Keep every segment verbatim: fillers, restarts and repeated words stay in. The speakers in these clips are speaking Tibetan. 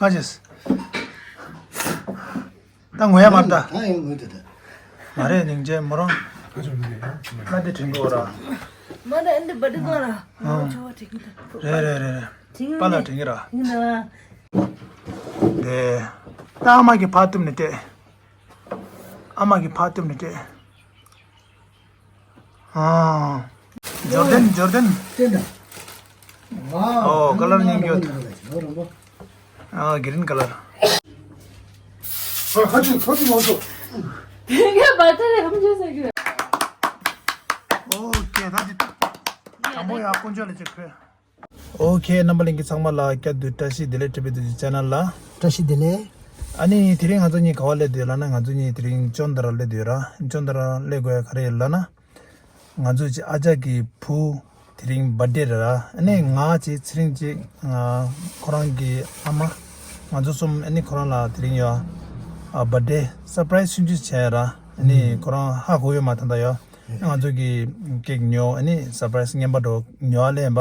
ཁ་ཅེས། ད་ངོ་ཡ་མ་ད། ད་ཡང་ངོ་དེ་ད། མ་རེད་ནིང་ཅན་མོ་རང་། ང་དེ་དྲན་གོ་ར། མ་ད་ཨེ་འདི་བ་དེ་གོ་ར། ཨང་། ང་ཆོ་བ་དྲན་གི་ད། རེད་རེད་རེད་རེད། དྲན་གི་པ་ལ་དྲན་གི་ར། དྲན་གི་ད། དེ། ད་ཨ་མ་གི་ཕ་བཏུམ་ནས་སྟེ། ཨ་མ་གི་ཕ་བཏུམ་ནས་སྟེ། ཨ། འབྱོར་ལྡན་འབྱོར་ལྡན། བསྟན་དང་། ཨོ་ཀ་ལར་རྙིང་རྒྱུད། ཨ་གི་རིན་ཀ་ལར། ཨོ་ཁ་ཅིག་ཁ་ཅིག་མང་ཚོགས། དེ་ག་བ་ཏི་རེ་ཧམ་ཅོ་ས་གི། ཨོ་ཀེ་ད་དེ། དང་པོ་ཡ་དཀོན་མཆོག་ལ་ཅིག་ཕུལ། ཨོ་ཁེ་རྣམ་པ་ལྷན་རྒྱས་ཚང་མ་ལ་བསྐྱར་དུ་བཀྲ་ཤིས་བདེ་ལེགས། ཊི་བི་དུ་ཅི་ཆེ་ནལ་ལ། བཀྲ་ཤིས་བདེ་ལེགས། ཨ་ནི་དེ་རིང་ང་ཚོ་གཉིས་ག་བ་སླེབས་བསྡད་ཡོད་ལབ་ན། ང་ཚོ་གཉིས་དེ་རིང་ཅོན་ཏ་ར་སླེབས་བསྡད་ཡོད་ར། ཅོན་ཏ་ར་སླེབས་དགོས་ཡ་ག་རེ་ཡིན་ལབ་ན། ང་ཚོ་གི་ཨ་ཅག་གི་བུ་དེ་རིང་བར་ཐ་ཌེ་རེད་ར། ཨ་ནི་ང་གཅིག་ཚེ་རིང་གཅིག་ཁོ་རང་གི་ཨ་མ། ང་ཚོ་གསུམ་ཨ་ནི་ཁོ་རང་ལ་དེ་རིང་ཡ་བར་ཐ་ཌེ་སར་པ་རའི་སི་ཆུང་ཆུང་བྱས་ར། ཨ་ནི་ཁོ་རང་ཧ་གོ་ཡོད་མ་ད་ལྟ་ཡ། ང་ཚོ་གི་ཀེག་ཉོ། ཨ་ནི་སར་པ་རའི་སི་རྔན་པ་འགྲོ་ཉོ་བ་ལེན་པ།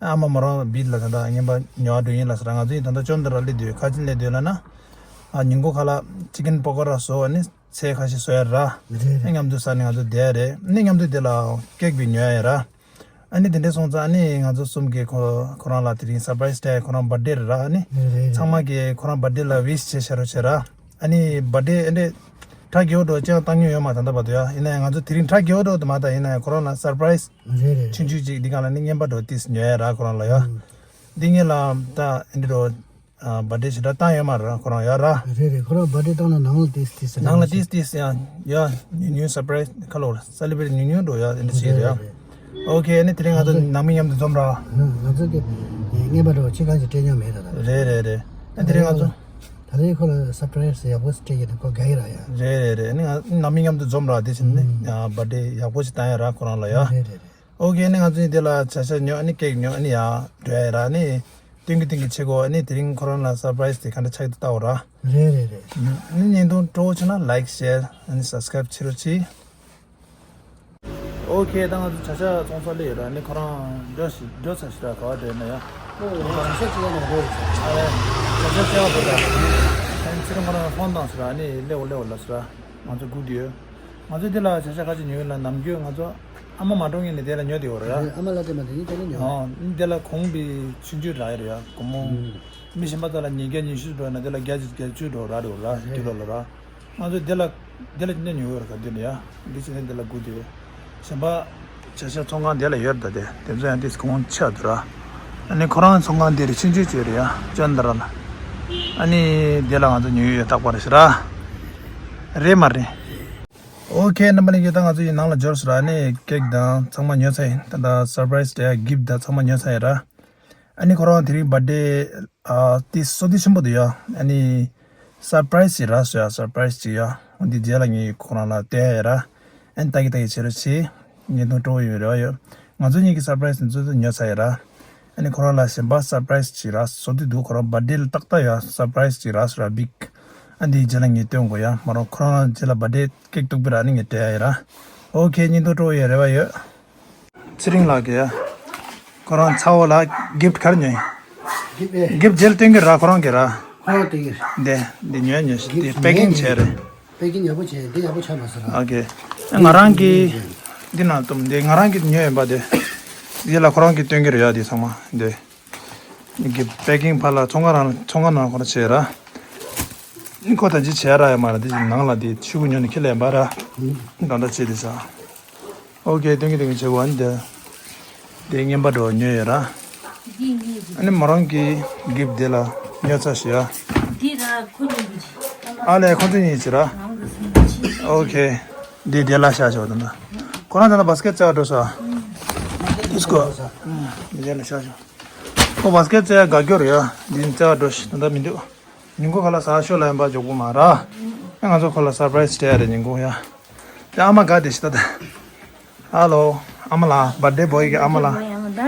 ཨ་མ་མོ་རང་བིད་ལ་ད་ལྟ་རྔན་པ་ཉོ་བ་འགྲོ་ཡིན་ལབ་ཟེར་ར། ང་ཚོ་ཡིན་ད་ལྟ་ཅོན་ཏ་ར་སླེབས་བསྡད་ཡོད། ག་ཅི་སླེབས་བསྡད་ཡོད་ལབ་ན། ཨ་ཉིན་གུང་ཁ་ལག་ཅི་ཀན་པོ་ཀོ་ར་བཟོ། ཨ་ནི་ཚལ་ཁ་ཤས་བཟོ་ཡ་ར། རེད་རེད། ཨ་མཉམ་དུ་ཟ་ནས་ང་ཚོ་བསྡད་ཡ་རེད། ཨ་ནི་མཉམ་དུ་དེ་ལ་ཀེག་བི་ཉོ་ཡ་ཡ་ར། ཨ་ནི་དེ་འདྲས་སོང་ཙང་ཨ་ནི་ང་ཚོ་གསུམ་གྱིས་ཁོ་ཁོ་རང་ལ་དེ་རིང་སར་པ་རའི་སི་སྤྲད་ཡ། ཁོ་རང་བར་ཐ་ཌེ་རེད་ར། ཨ་ནི་རེད་རེད། ཚང་མ་གིས་ཁོ་རང་བར་ཐ་ཌེ་ལ་ཝིཤ་བྱེད་ཤ་རོགས་བྱེད་ར། ཨ་ནི་བར་ཐ་ཌེ་ཨེ་འདྲས་གྲ་རྒྱས་པོ་འདྲ་ཅང་བཏང་མྱོང་ཡོད་མ་ད་ལྟ་བར་དུ་ཡ། ཡིན་ན་ཡང་ང་ཚོ་དེ་རིང་གྲ་རྒྱས་པོ་འདྲ་དུ་མ་ད། ཡིན་ན་ཡང་ཁོ་རང་ལ་སར་པ་རའི་སི་རེད་རེད། ཆུང་ཆུང་ཅིག་འདི་ག་ལ་ནི་རྔན་པ་འདྲ་ཏིས་ཉོ་ཡ་ར་ཁོ་རང་ལ་ཡ། ཨང་། འདི་ངེད་ལ་ད་ཨེ་འདྲས་འདྲ། ཨ་བར་ཐ་ཌེ་ཞེ་དྲག་བཏང་ཡོད་མ་རེད་ཁོ་རང་ཡ་ར། རེད་རེད། ཁོ་རང་བར་ཐ་ཌེ་བཏང་ན་ནང་ལ་ཏིས་ཏིས་ཟེར་ནང་ལ་ཏིས་ཏིས་ཡང་ཡ་ཉུང་ཉུང་སར་པ་རའི་སི་ཁ་ལོ་སེ་ལི་བྲེ་ཊི་ཉུང་ཉུང་འགྲོ་ཡ་ཨེ་འདྲས་ཞིག་རེད་ཡ། རེད་རེད། ཨོ་ཁེ། ཨ་ནི་དེ་རིང་ང་ཚོ་ང་ཚོ་ནང་མི་མཉམ་དུ་འཛོམས་ར། ང་ཚོ་གི་རྔན་པ་འདྲ་ཅི་གང་ཞིག་སྤྲད་མྱོང་མེད་ད་ད། རེད་རེད་རེད། ཨ་དེ་རིང་ང་ཚོ། ད་རེས་ཁོ་ལ་སར་པ་རའི་སི་ཡག་པོ་སྤྲད་ཀྱི་འདུག་ཁོ་དགའ་གི་ར་ཡ། རེད་རེད་རེད། ཨ་ནི་ང་ནང་མི་མཉམ་དུ་འཛོམས་ར། དེ་བཞིན་ནི་ཨ་བར་ཐ་ཌེ་ཡག་པོ་ཞིག་བཏང་ཡ་ར་ཁོ་རང་ལ་ཡ། རེད་རེད་རེད། ཨོ་ཁེ། ཨ་ནི་ང་ཚོ་འདི་ལ་བྱ་ཤ་ཉོ། ཨ་ནི་ཀེག་ཉོ། ཨ་ནི་ཡ་འགྲོ་ཡ་ར། ཨ་ནི་སྟོན་གི་སྟོན་གི་བྱེད་དགོས། ཨ་ནི་དེ་རིང་ཁོ་རང་ལ་སར་པ་རའི་སི་དེ་ག་འདྲ་ཆགས་ཀྱི་འདུག་ལྟ་བ་ར། རེད་རེད་རེད། ཨ་ནི་བརྙན་ཐུང་སྤྲོ་བོ་བྱུང་ན་ལའིག་ཤེར་ཨ་ནི་སབ་སི་ཀ་རའིབ་བྱེད་རོགས་གྱིས། ཨོ་ཁེ། ད་ང་ཚོ་བྱ་ཤ་བཙོང་ས་སླེབས་ཡོད་ར། ཨ་ནི་ཁོ་རང་འགྲོ་ཞིག་འགྲོ་ཚར་ཞིག་ར། ག་བ་འགྲོ་ཡིན་ན་ཡ། ཨོ་ང་ཤ་ཅི་ལ་ནང་འགྲོ་ཡོད། ཨ་ལེ། བྱ་ཤ་བཙལ་བ་འགྲོ་ད། ཨ་ནི་ཚེ་རིང་ཁོ་རང་ཕོན་བཏང་ཟེར་ར། ཨ་ནི་སླེབས་འོ་སླེབས་འོ་ལབ་ཟེར་ར། ང་ཚོ་སྒུག་བསྡད་ཡོད། ང་ཚོ་འདི་ལ་བྱ་ཤ་ག་ཅིག་ཉོ་ཡོད་ལ། ནམ་རྒྱུན་ང་ཚོ་ཨ་མ་མ་འགྲོ་སྔོན་ནས་དེ་ལ་ཉོ་བསྡད་ཡོད་རེད། ཨ་མ་ལ་དེ་མ་དེ་ཡིན་དེ་ལ་ཉོ། ཨོ་དེ་ལ་གོང་བི་ཆུང་ཆུང་རག་ཡོད་རེད་ཡ། སྒོར་མོ་མི་གཞན་པ་ཚོ་ལ་ཉིས་བརྒྱ་ཉི་ཤུ་འགྲོ་ན་དེ་ལ་བརྒྱ་ཆ་བརྒྱད་ཅུ་འགྲོ་རག་རེད་ལ། ཀི་ལོ་ལ་ར། ང་ཚོ་དེ་ལ་དེ་ལ་ཉོ་ཉོ་ཡོད་རེད། ག་དུས་ནས་ཡ་འདི་བྱས་ནས་དེ་ལ་སྒུག་བསྡད་ཡོད། གཞན་པ་བྱ་ཤ་ཚོང་ཁང་དེ་ལ་ཡོད་རེད། ད་དེ་དེ་ཚོ་ཡང་དེ་གོང་ཆེ་བ་འདུག་ར། ཨ་ནི་ཁོ་རང་ཚོང་ཁང་དེ་རེད། ཆུང་ཆུང་ཅིག་རེད་ཡ། ཅོན་ཏ་ར་ལ། ཨ་ནི་དེ་ལ་ང་ཚོ་ཉོ་ཡོད་རྟག་པར་ཞེ་ར། རེད་མ་རེད། ཨོ་ཁེ། རྣམ་པ་ལྷན་རྒྱས། ད་ང་ཚོ་ཡི་ནང་ལ་འབྱོར་སོང་ར། ཨ་ནི་ཀེག་དང་ཚང་མ་ཉོས་ཚར་ཡིན། ད་ལྟ་སར་པ་རའི་སི་དེ་གིཕ་ཊི་དང་ཚང་མ་ཉོས་ཚར་ཡིན་ར། ཨ་ནི་ཁོ་རང་དེ་རིང་བར་ཐ་ཌེ་ཨ་ཏི་སོ་ཏི་ཆེན་པོ་འདུག་ཡ། ཨ་ནི་སར་པ་རའི་སི་ཅིག་རག་སོང་ཡ། སར་པ་རའི་སི་ཅིག་ཡ། འོ་འདི་རྗེས་ལ་ངས་ཁོ་རང་ལ་སྟོན་ཡ་ཡ་ར། ཨ་ནི་ལྟ་གི་ལྟ་གི་བྱེད་རོགས་བྱེད། བརྙན་ཐུང་སྤྲོ་བོ་ཡོད་རེ་བ་ཡོད། ང་ཚོ་གཉིས་ཀྱི་སར་པ་རའི་སི་ནི་ཚོ་ཚོ་ཉོས་ཚར་ཡ་ར། ཨ་ནི་ཁོ་རང་ལ་གཞན་པ་སར་པ་རའི་སི་ཅིག་རག་བཟོ་དུས་འདུག་ཁོ་རང་བར་ཐ་ཌེ་ལ་ཏག་ཏག་ཡ་སར་པ་རའི་སི་ཅིག་རག་སོང་ར། བིག་ཨ་འདིའི་རྗེས་ལ་ངས་སྟོན་དགོས་ཡ། མ་རོ་ཁོ་རང་རྗེས་ལ་བར་ཐ་ཌེ་ཀེག་ཏུག་པི་ར། ཨ་ནི་ངས་སྤྲད་ཡ་ཡ་ར། ཨོ་ཁེ། བརྙན་ཐུང་སྤྲོ་བོ་ཡོད་རེ་བ་ཡོད། ཚེ་རིང་ལགས་ཀྱིས་ཡ། ཁོ་རང་ཚ་བོ་ལ་གིཕ་ཊི་ག་རེ་ཉོས་ཡིན། གིཕ་ཊི་ཨེ། གིཕ་ཊི་རྗེས་ལ་སྟོན་གྱི་ར། ཁོ་རང་གིས་ར། ཁོ་རང་སྟོན་གྱི་རེད། འདི་འདི་ཉོས་ཉོས་ཤིག་འདི་པེ་ཀིང་བྱས་རེད། པེ་ཀིང་ཡག་པོ་བྱས། འདི་ཡག་པོ་ཆགས་མ་སོང་ར། ཨོ་ཁེ། ང་རང་གིས་འདི་ནང་བཏུམ། འདི་ང་རང་གིས་ཉོས་ཡིན་པ། འདི་འདི་ལ་ཁོ་རང་གིས་སྟོན་གྱི་རེད་ཡ། འདི་ཚང་མ་འདི། འདི་གི་པེ་ཀིང་ཕར་ལ་ཚོང་ཁང་རང་ཚོང་ཁང་ནང་ཁོ་རང་བྱས་ར། ཁོ་ད་ཅི་བྱས་ར་ཡ་མ་ར། འདི་ནང་ལ་འདི་ཤུ་གུ་ཉོས་ནས་ཁྱེར་ལེན་པ་ར། ད་ལྟ་བྱས་འདི་ས། ཨོ་ཁེ། སྟོན་གྱི་སྟོན་གྱི་བྱེད་དགོས། ཨ་ནི་དེ་དེ་རྔན་པ་འགྲོ་ཉོས་ཡོད་ར། འདི་ངའི་གི། ཨ་ནི་མོ་རང་གི་གིཕ་ཊི་དེ་ལ་ཉོས་ཚར་ཞིག་ཡ། འདི་ར་ཁོ་གཉིས་ཀྱི་རེད། ཨ་ལས་ཁོ་ཚོ་གཉིས་ཀྱི་ར། ནང་གི་སུམ་ཅུ། ཨོ་ཁེ། འདི་དེ་ལ་བཞག་ཞོག་ད་ལྟ་ཁོ་རང་ད་ལྟ་བ་སི་ཀེཊ་རྩེ་བ་འགྲོ་སོང་། ཨ་ནི་འདི་དེ་ལ་བཞག་ཞོག་ཁོ་བ་སི་ཀེཊ་རྩེ་ཡ་དགའ་སྐྱོ་རེད་ཡ། འདི་རྩེ་བ་འགྲོ་ཞིག་ད་ལྟ་མི་འདུག་ཉིན་གུང་ཁ་ལག་ཟ་ཤོག་ལབ་ཡིན་པ། མགྱོགས་པོ་མ་ར། ང་ཚོ་ཁོ་ལ་སར་པ་རའི་སི་སྤྲད་ཡ་རེད་ཉིན་གུང་ཡ། དེ་ཨ་མ་དགའ་བདེ་ཞིག་ད་ད། ཧ་ལོ། ཨ་མ་ལགས། བར་ཐ་ཌེ་བོ་ཡི་གི་ཨ་མ་ལགས། ད་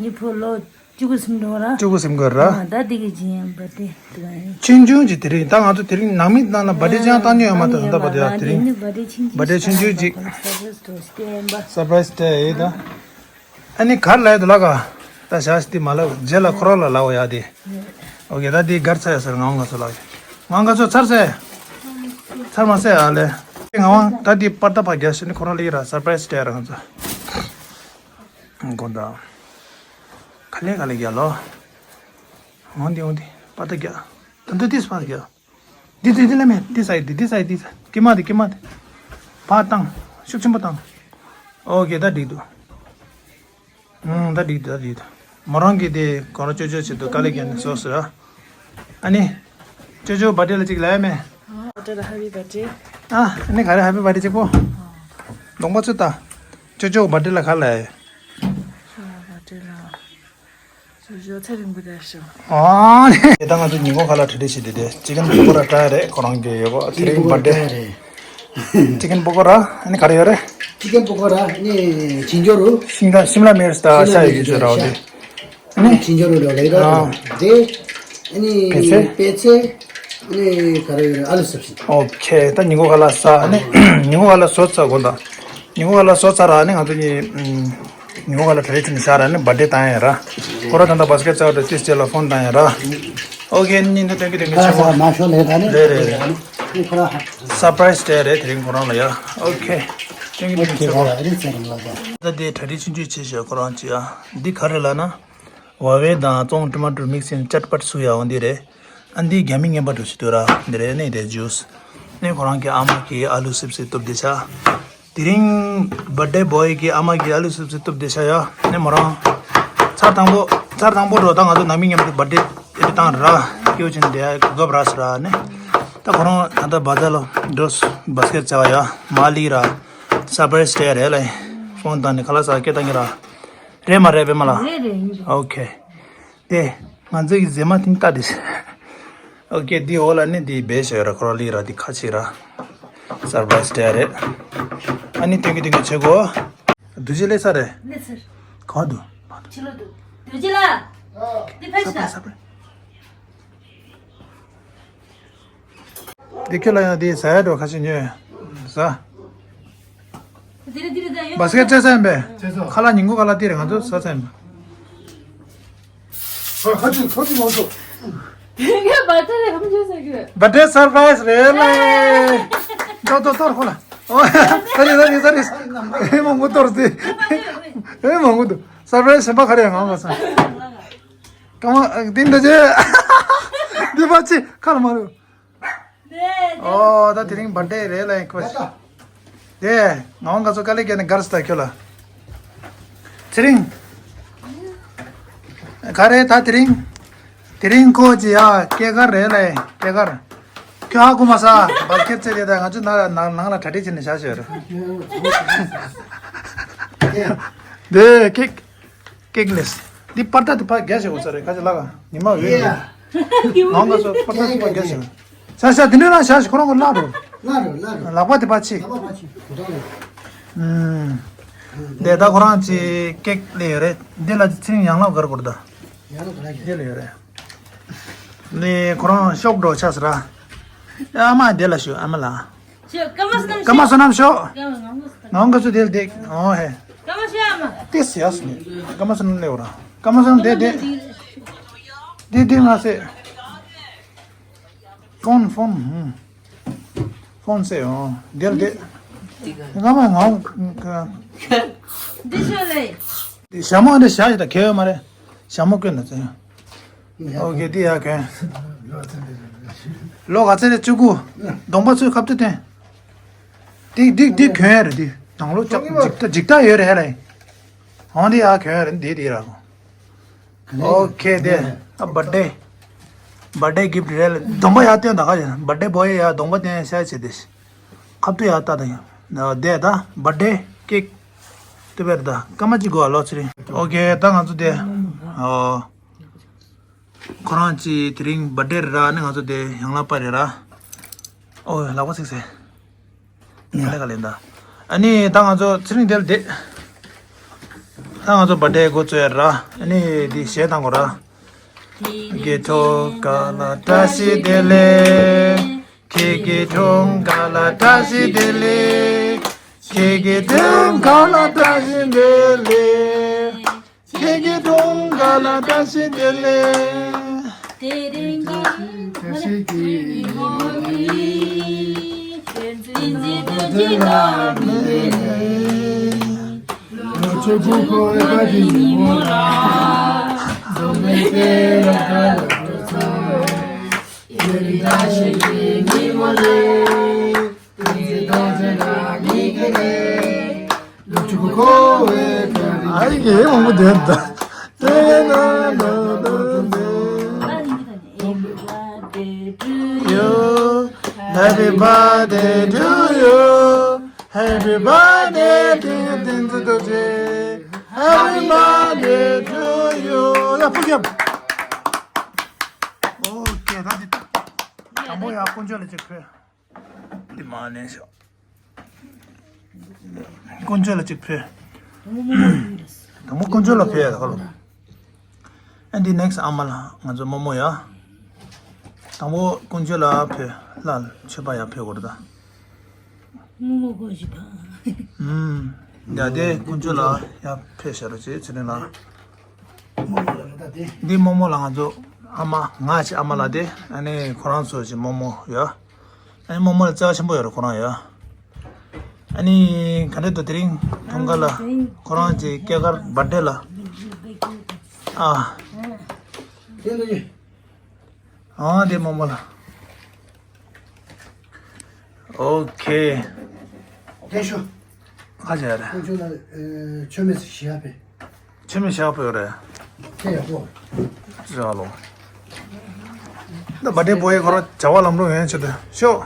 ཉི་ཕོ་ལོ་བཅུ་དགུ་ཟིན་འགྲོ་ར། བཅུ་དགུ་ཟིན་དགོས་ར། ཨ་ད་དེ་གི་ཇི་ཡང་བར་ཐ་ཌེ་དེ་ག་ཆུང་ཆུང་གི་དེ་རིང་ད་ང་ཚོ་དེ་རིང་ནང་མི་ནང་ལ་བར་ཐ་ཌེ་ཅང་བཏང་མྱོང་ཡོད་མ་ད་ད་བར་ཐ་ཌེ་དེ་རིང་བར་ཐ་ཌེ་ཆུང་ཆུང་ཅིག་སར་པ་རའི་སི་སྤྲད་ཡོད་ད། ཨ་ནི་གར་ལ་ཡོད་ལ་ག་ད་བཞག་སྟེ་མ་ལབ། རྗེས་ལ་ཁོ་རང་ལ་ལབ་ཡ་དེ། ཨོ་ཀེ། ད་འདི་གར་ཚར་ཡ་ཟེར། ངག་དབང་དགའ་ཚོར་ལགས། ངག་དབང་དགའ་ཚོར་ཚར་ཟེར། ཚར་མ་ཟེར་ཨ་ལེ། ངག་དབང་ད་འདི་པར་ད་ཕར་རྒྱག་ཤི་ནི་ཁོ་རང་ལ་ཡིན་ར། སར་པ་རའི་སི་སྤྲད་ར་ང་ཚོ། དགོངས་དག་ག་ལེ་ག་ལེ་རྒྱག་ལོ། འོང་འདི་འོང་འདི་པར་ད་རྒྱག་ད་འདི་ཏིས་པར་རྒྱག་འདི་འདི་འདི་ལ་མེད། འདི་ས་ཡི་འདི་འདི་ས་ཡི་འདི་ས་ཀི་མ་འདི་ཀི་མ་འདི་ཕར་བཏང་། ཤུགས་ཆེན་པོ་བཏང་། ཨོ་ཀེ། ད་འགྲིག་འདུག་ཨང་། ད་འགྲིག་འདུག་ད་འགྲིག་འདུག་མོ་རང་གིས་དེ་ཁོ་རང་ཅོ་ཅོ་བྱེད་དུ་དཀའ་ལས་བརྒྱབ་ནས་བཟོས་ཟེར། ཨ་ནི། ཅོ་ཅོ་བར་ཐི་ཌེ་ལ་གཅིག་ལབ་ཡ་མེད། ཨ་ཊི་ལ་ཧེ་པི་བར་ཐི་ཌེ། ཨ་ཨ་ནི་ག་རེ་ཧེ་པི་བར་ཐི་ཌེ་གཅིག་པོ། གདོང་པ་ཚོས་ད། ཅོ་ཅོ་བར་ཐི་ཌེ་ལ་ག་ལབ་ཡ། བར་ཐི་ཌེ་ལ། ཅོ་ཅོ་ཚེ་རིང་པོ་བསྡད་ཤོག་ཨ་ནི། དེ་ད་ང་ཚོ་ཉིན་གུང་ཁ་ལག་གྲ་སྒྲིག་བྱེད་དུས་དེ་ཅི་ཀན་པོ་ཀོ་ར་ཊ་ཡ་རེད། ཁོ་རང་གི་ཡོད་པ་དེ་རིང་བར་ཐི་ཌེ་རེད། ཅི་ཀན་པོ་ཀོ་ར། ཨ་ནི་ག་རེ་ཡོད་རེད། ཅི་ཀན་པོ་ཀོ་ར། ཨ་ནི་ཅིན་ཅོ་རུ། ཤིང་ཀ་ཤིམ་ལ་མིར་ཆ་ད་ཤ་ཡོད་ཀྱི་ཚོད་ར་བ་དེ། ཨ་ནི། ཅིན་ཅོ་རུ་ལོ་ལེ་ར་ཨ། དེ། ཨ་ནི་པད་ཚལ། པད་ཚལ། ཨ་ནི་ག་རེ་ཡོད་རེད། ཨ་ལུ་སབ་ཞི། ཨོ་ཁེ། ད་ཉིན་གུང་ཁ་ལག་ཟ། ཨ་ནི་ཉིན་གུང་ཁ་ལག་བཟོ་ཚར་དགོངས་དག་ཉིན་གུང་ཁ་ལག་བཟོ་ཚར་ར། ཨ་ནི་ང་ཚོ་གཉིས་ཉིན་གུང་ཁ་ལག་གྲ་སྒྲིག་བྱས་ནས་བཞག་ར། ཨ་ནི་བར་ཐི་ཌེ་བཏང་ཡ་ར། ཁོ་ར་ད་ལྟ་བ་སི་ཀེ་ཊི་བཙལ་བ་དེ་ཏིས་ཅེ་ལ་ཕོན་བཏང་ཡ་ར། ཨོ་ཁེ། ཨ་ནི་ཉིན་དུ་སྟོན་གི་སྟོན་གི་ཆེ་མོ། ལ་ས་མ་ཤོ་ལེ་ད་ནི། རེད་རེད་རེད། ཁོ་ར་སར་པ་རའི་སི་སྤྲད་རེད་དེ་རིང་ཁོ་རང་ལ་ཡ། ཨོ་ཁེ། སྟོན་གི་སྟོན་གི་ཆེ་མོ། ད་དེ་གྲ་སྒྲིག་ཆུང་ཆུང་བྱས་ཤག་ཁོ་རང་ཅི་ཡ། འདི་ག་རེ་ལབ་ན། ཝ་ཝེ་དང་ཙོང་ཊ་མ་ཊར་མིག་སི་ཡིན་ཅཊ་པཊ་བཟོ་ཡ་འོ་འདི་རེད། ཨ་འདི་རྒྱ་མི་རྔན་པ་འདྲ་ཞིག་འདུག་ར། འདི་རེད། ནི་དེ་ཇུས། ནི་ཁོ་རང་གི་ཨ་མ་གིས་ཨ་ལུ་སིབ་སི་གཏུབ་བསྡད་ཤག་དེ་རིང་བར་ཐི་ཌེ་བོ་ཡི་གི་ཨ་མ་གིས་ཨ་ལུ་སིབ་སི་གཏུབ་བསྡད་ཤག་ཡ། ནི་མོ་རང་། ཚར་དང་པོ་ཚར་དང་པོ་འགྲོ་ད་ང་ཚོ་ནང་མི་མཉམ་དུ་བར་ཐི་ཌེ་ཨེ་བཏང་ར། སྐྱོ་ཅིན་དེ་གོ་སྐབས་རག་སོང་ར། ནི། ད་ཁོ་རང་ད་ལྟ་བ་ཛར་ལ་འགྲོ་སོང་། བ་སི་ཀེ་ཊི་བཙལ་བ་ཡ། མ་ལི་ར། སར་པ་རའི་སི་སྤྲད་རེད་ལ། ཕོན་བཏང་ནས་ཁ་ལག་ཟ་སྐད་བཏང་གི་ར། རེད་མ་རེད་པད་མ་ལགས། རེད་རེད། ཡིན་རེད། ཨོ་ཁེ། དེ། ང་ཚོ་གི་མཛེས་མ་དེ་ལྟ་དེ། ཨོ་ཁེ། དེ་འོག་ལ་ནི་དེ་བེད་ཤ་ཡོད་ར། ཁོ་རང་ལི་ར་དེ་ཁ་ཕྱེ་ར། སར་པ་རའི་སི་སྤྲད་རེད། ཨ་ནི་སྟོན་གི་སྟོན་གི་བྱེད་གོ། རྡོ་རྗེ་སླེབས་ས་རེད། སླེབས་ས་རེད། ག་བ་འདུག་ཕྱི་ལོགས་འདུག་རྡོ་རྗེ་ལགས། འདི་ཕེབས་སར་པ་རའི་སི་སར་པ་རའི་སི། འདི་ཁྱོད་ལ་ཡང་འདི་ཟ་ཡ་འགྲོ་ཁ་ཤས་ཉོས། ཟ། འདི་རེད་འདི་རེད་ད་ཡོད། བ་སི་ཀེ་ཊི་བཙལ་ས་ཡིན་པས། བཙལ་ས། ཁ་ལག་ཉིན་གུང་ཁ་ལག་འདི་རེད། ང་ཚོ་ཟ་ས་ཡིན་པས། ཨ་ཁ་ཅིག་ཁ་ཅིག་མང་ཚོ། དེ་ག་བར་ཐི་ཌེ་རེད་ཧམ་ཆོས་ཟེར་གི། བར་ཐི་ཌེ་སར་པ་རའི་སི་རེད་ལེ། ཏོ་ཏོ་ཏོ་ཁོ་ལ། ཨོ། ས་རི་ས་རི་ས་རི། ཨེ་མང་པོ་གཏོར་ཏེ། ཨེ་མང་པོ་འདུག་སར་པ་རའི་སི་གཞན་པ་ག་རེ་ཡང་ང་མ་ས། ཀ་མ་ཏིན་ད་ཅེ། འདི་པ་ཅི་ཁ་ལ་མ་རུ། ཨོ་ད་དེ་རིང་བར་ཐི་ཌེ་རེད་ལ་ཡིན་ཁོ། དེ་ངག་དབང་དགའ་ཚོར་དཀའ་ལས་བརྒྱབ་ནས་དགར་སོང་ད་ཁྱོད་ལ། ཚེ་རིང་། ག་རེ་ད་དེ་རིང་། དེ་རིང་ཁོ་ཅི་ཡ་སྐྱེས་སྐར་རེད་ལ་ཡིན་སྐྱེས་སྐར། ཁྱོད་ཧ་གོ་མ་ས་བར་ཁྱེད་ཚེ་དེ་ད་ང་ཚོ་ནང་ལ་ནང་ནང་ལ་གྲ་སྒྲིག་བྱས་ནས་བཞག་ཤོད་རེད། དེ་ཁེག་ཀེག་ལེས། འདི་པར་ཏ་དེ་ཕར་རྒྱག་བྱེད་དགོས་ས་རེད་ཁ་ཅིག་ལག་ཉི་མ་འོད་ཡ། ནང་ག་སོ་པར་ཏ་དེ་ཕར་རྒྱག་བྱེད། ཤ་ཤ་དེ་འདྲ་རང་ཤ་ཤ་ཁོ་རང་གི་ལག་རུ། ལག་རུ་ལག་རུ། ལག་པ་དེ་ཕར་ཕྱིས། ལག་པ་ཕར་ཕྱིས་གོ་ཐོག་རེད། ཨུམ། དེ་ད་ཁོ་རང་ཅིག་ཀེག་ལས་ཡོད་རེད། འདི་ལ་ཚིག་ཡང་ལག་གར་དགོས་རེད་ད། ཡང་ལག་གར་རྒྱག་འདི་ལ་ཡོད་རེད། ལས་ཁོ་རང་ཤོག་འགྲོ་ཆགས་ས་ར། ཨ་མ་དེ་ལ་ཞུ་ཨ་མ་ལ། ཀ་མ་སོ་ནམ་ཤོག་ནང་ག་ཚོད་དེ་ལ་དེ་ཨོ་ཧེ། ཏེ་སི་ཡ་སི་ནི། ཀ་མ་སོ་ནམ་ལེ་བ་ར། ཀ་མ་སོ་ནམ་དེ་དེ། དེ་དེ་ང་སེ། ཕོན་ཕོན། ཕོན་སེ་ཨོ། དེ་ལ་དེ། ང་མ་ང་། འདི་ཤོ་ལེ། ཞྭ་མོ་འདི་ཞྭ་ཞིག་ད་གལ་ཡོད་མ་རེད། ཞྭ་མོ་བསྐོན་ན་ཚེ། ཨོ་ཀེ་འདི་ཡ་གན། ལོ་ག་ཚད་རེད་བཅུ་དགུ། གདོང་པ་ཚོས་ཁ་བཏུད་བསྟན། འདི་འདི་འདི་གྱོན་ཡ་རེད་འདི། ནང་ལོ་ཅག་འཇིག་ད་འཇིག་ད་ཡོད་རེད་ཧ་ལས། ཨོ་འདི་ཡ་གྱོན་ཡ་རེད་འདི་འདི་ར། ཨོ་ཁེ་དེ། ཨ་བར་ཐི་ཌེ། བར་ཐི་ཌེ་གིཕ་ཊི་རེད་ལ་གདོང་པ་ཡ་བསྟན་ད་ག་ཡ་བར་ཐི་ཌེ་བོ་ཡ་ཡ་གདོང་པ་བསྟན་ཤ་བྱེད་དེ། ཁ་བཏུད་ཡ་ལྟ་ད་ཡ། དེ་ད་བར་ཐི་ཌེ་ཀེག་ཏུ་བེར་ད་སྐར་མ་གཅིག་དགོས་ཨ་ལོ་ཚེ་རིང་། ཨོ་ཀེ་ད་ང་ཚོ་དེ། ཨོ། ཁོ་རང་གཅིག་དེ་རིང་བར་ཐི་ཌེ་རེད་ར། ནི་ང་ཚོ་དེ་ཡང་ལག་པ་རེད་ར། ཨོ་ལག་པ་ཚིག་སེ། ལེ་ག་ལེན་ད། ཨ་ནི་ད་ང་ཚོ་ཚེ་རིང་དེ་ལ་བསྡད། ད་ང་ཚོ་བར་ཐི་ཌེ་འགོ་བཙུགས་ཡ་ར། ཨ་ནི་དེ་གཞས་བཏང་དགོས་ར། ཁྱེད་ཀྱི་འཁྲུངས་སྐར་ལ་བཀྲ་ཤིས་བདེ་ལེགས། ཁྱེད་ཀྱི་འཁྲུངས་སྐར་ལ་བཀྲ་ཤིས་བདེ་ལེགས། ཁྱེད་ཀྱི་འཁྲུངས་སྐར་ལ་བཀྲ་ཤིས་བདེ་ལེགས། ཁྱེད་ཀྱི་འཁྲུངས་སྐར་ལ་བཀྲ་ཤིས་བདེ་ལེགས། དེ་རིང་གི་བཀྲ་ཤིས་ཀྱི་ཉིན་མོ་འདི། བསྟན་འཛིན་རྡོ་རྗེ་ལགས་ཀྱི་ལོ་ཆུང་ཁོ་བོའི་བཀའ་དྲིན་ཉིན་མོ་ལ། འཛོམས་པའི་དེ་ལ་བཀའ་ལ་འགྲོ་ཚོར། དེ་རིང་བཀྲ་ཤིས་ཀྱི་ཉིན་མོ་རེད། བསྟན་འཛིན་རྡོ་རྗེ་ལགས་ཀྱི་ཨ་ཡེ་མང་པོ་འདུག་ད། Happy birthday to you. Happy birthday to you. བསྟན་འཛིན་རྡོ་རྗེ། Happy birthday to you. ཡ་ཕུག་ཡ། ཨོ་ཀེ། ད་འདི་དང་པོ་ཡ་དཀོན་མཆོག་ལ་ཅིག་ཕུལ། འདི་མ་ནས་ཤོག་དཀོན་མཆོག་ལ་ཅིག་ཕུལ། དང་པོ་དཀོན་མཆོག་ལ་ཕུལ་ཡ་ད་ཁ་ལོ། ཨ་འདི་next ཨ་མ་ལ། ང་ཚོ་རྨོ་མོ་ཡ། དང་པོ་དཀོན་མཆོག་ལ་ཕུལ། ལ་མཆོད་པ་ཡ་ཕུལ་དགོས་རེད་ད། རྨོ་མོ་དཀོན་མཆོག་ད། ཨུམ། ཡ་དེ་དཀོན་མཆོག་ལ་ཡ་ཕུལ་བྱ་རོགས་བྱེད་ཚེ་རིང་ལགས། འདི་རྨོ་མོ་ལ་ང་ཚོ་ཨ་མ། ང་ཅི་ཨ་མ་ལ་དེ། ཨ་ནི་ཁོ་རང་ཚོ་ཅི་རྨོ་མོ་ཡ། ཨ་ནི་རྨོ་མོ་ལ་རྩ་ཆེན་པོ་ཡོད་རེད་ཁོ་རང་ཡ། ཨ་ནི་ག་འདྲ་འདུག་དེ་རིང་ཐུང་ག་ལ་ཁོ་རང་ཅི་སྐྱེས་སྐར་བར་ཌེ་ལ། ཨ། ཨ་དེ་རྨོ་མོ་ལ། ཨོ་ཁེ། དེ་ཤོ། ཁ་ཆེ་རེད། ཁོང་ཚོ་ལ་མཆོད་མེ་ཞིག་བཞག་པས། མཆོད་མེ་བཞག་པ་ཡོད་རེད། ཁྱེད་ཡག་པོ། ཅི་ཧ་ལོ། ད་བར་ཌེ་བོ་ཡི་ཁོ་རང་བྱ་བ་ལམ་འགྲོ་ཡོང་ཆེད་དུ་ཤོག་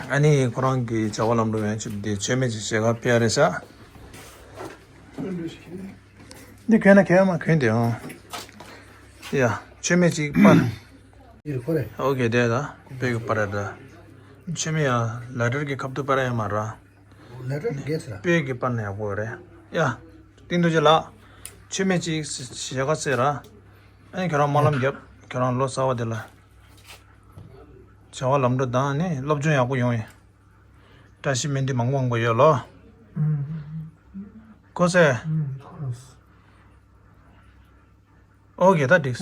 ཨ་ནི་ཁོ་རང་གི་བྱ་བ་ལམ་འགྲོ་ཡོང་ཆེད་དུ་མཆོད་མེ་ཅིག་ཞལ་ཁ་ཕུལ་ཡ་རེད་ཤག་འདི་གོན་ན་གོན་ཡ་མ་གོན་དེ་ཨང་། ཡ་མཆོད་མེ་ཅིག་སྤར། ཨོ་ཁེ་དེ་ད་དཔེ་གི་སྤར་ཡ་ད། མཆོད་མེ་ཡ་ལ་ཌར་གི་ཁབ་ཏུ་སྤར་ཡ་མ་ར། ལེ་ཊར་གེ་ཚ་ར། དཔེ་གི་པར་ནས་ཡག་པོ་རེད། ཡ། ཏིང་རྡོ་རྗེ་ལགས། མཆོད་མེ་གཅིག་ཞལ་ཁ་གསོས་ར། ཨེ་ཁྱོད་རང་སྨོན་ལམ་རྒྱབ། ཁྱོད་རང་ལོ་གསར་བ་དེ་ལ། བྱ་བ་ལམ་འགྲོ་དང་ནི་སློབ་སྦྱོང་ཡག་པོ་ཡོང་ཡིན། བཀྲ་ཤིས་སྨོན་འདུན་མང་པོ་མང་པོ་ཡོད་ལོ། གོ་སོང་། ཨོ་ཁེ་ད་འགྲིག་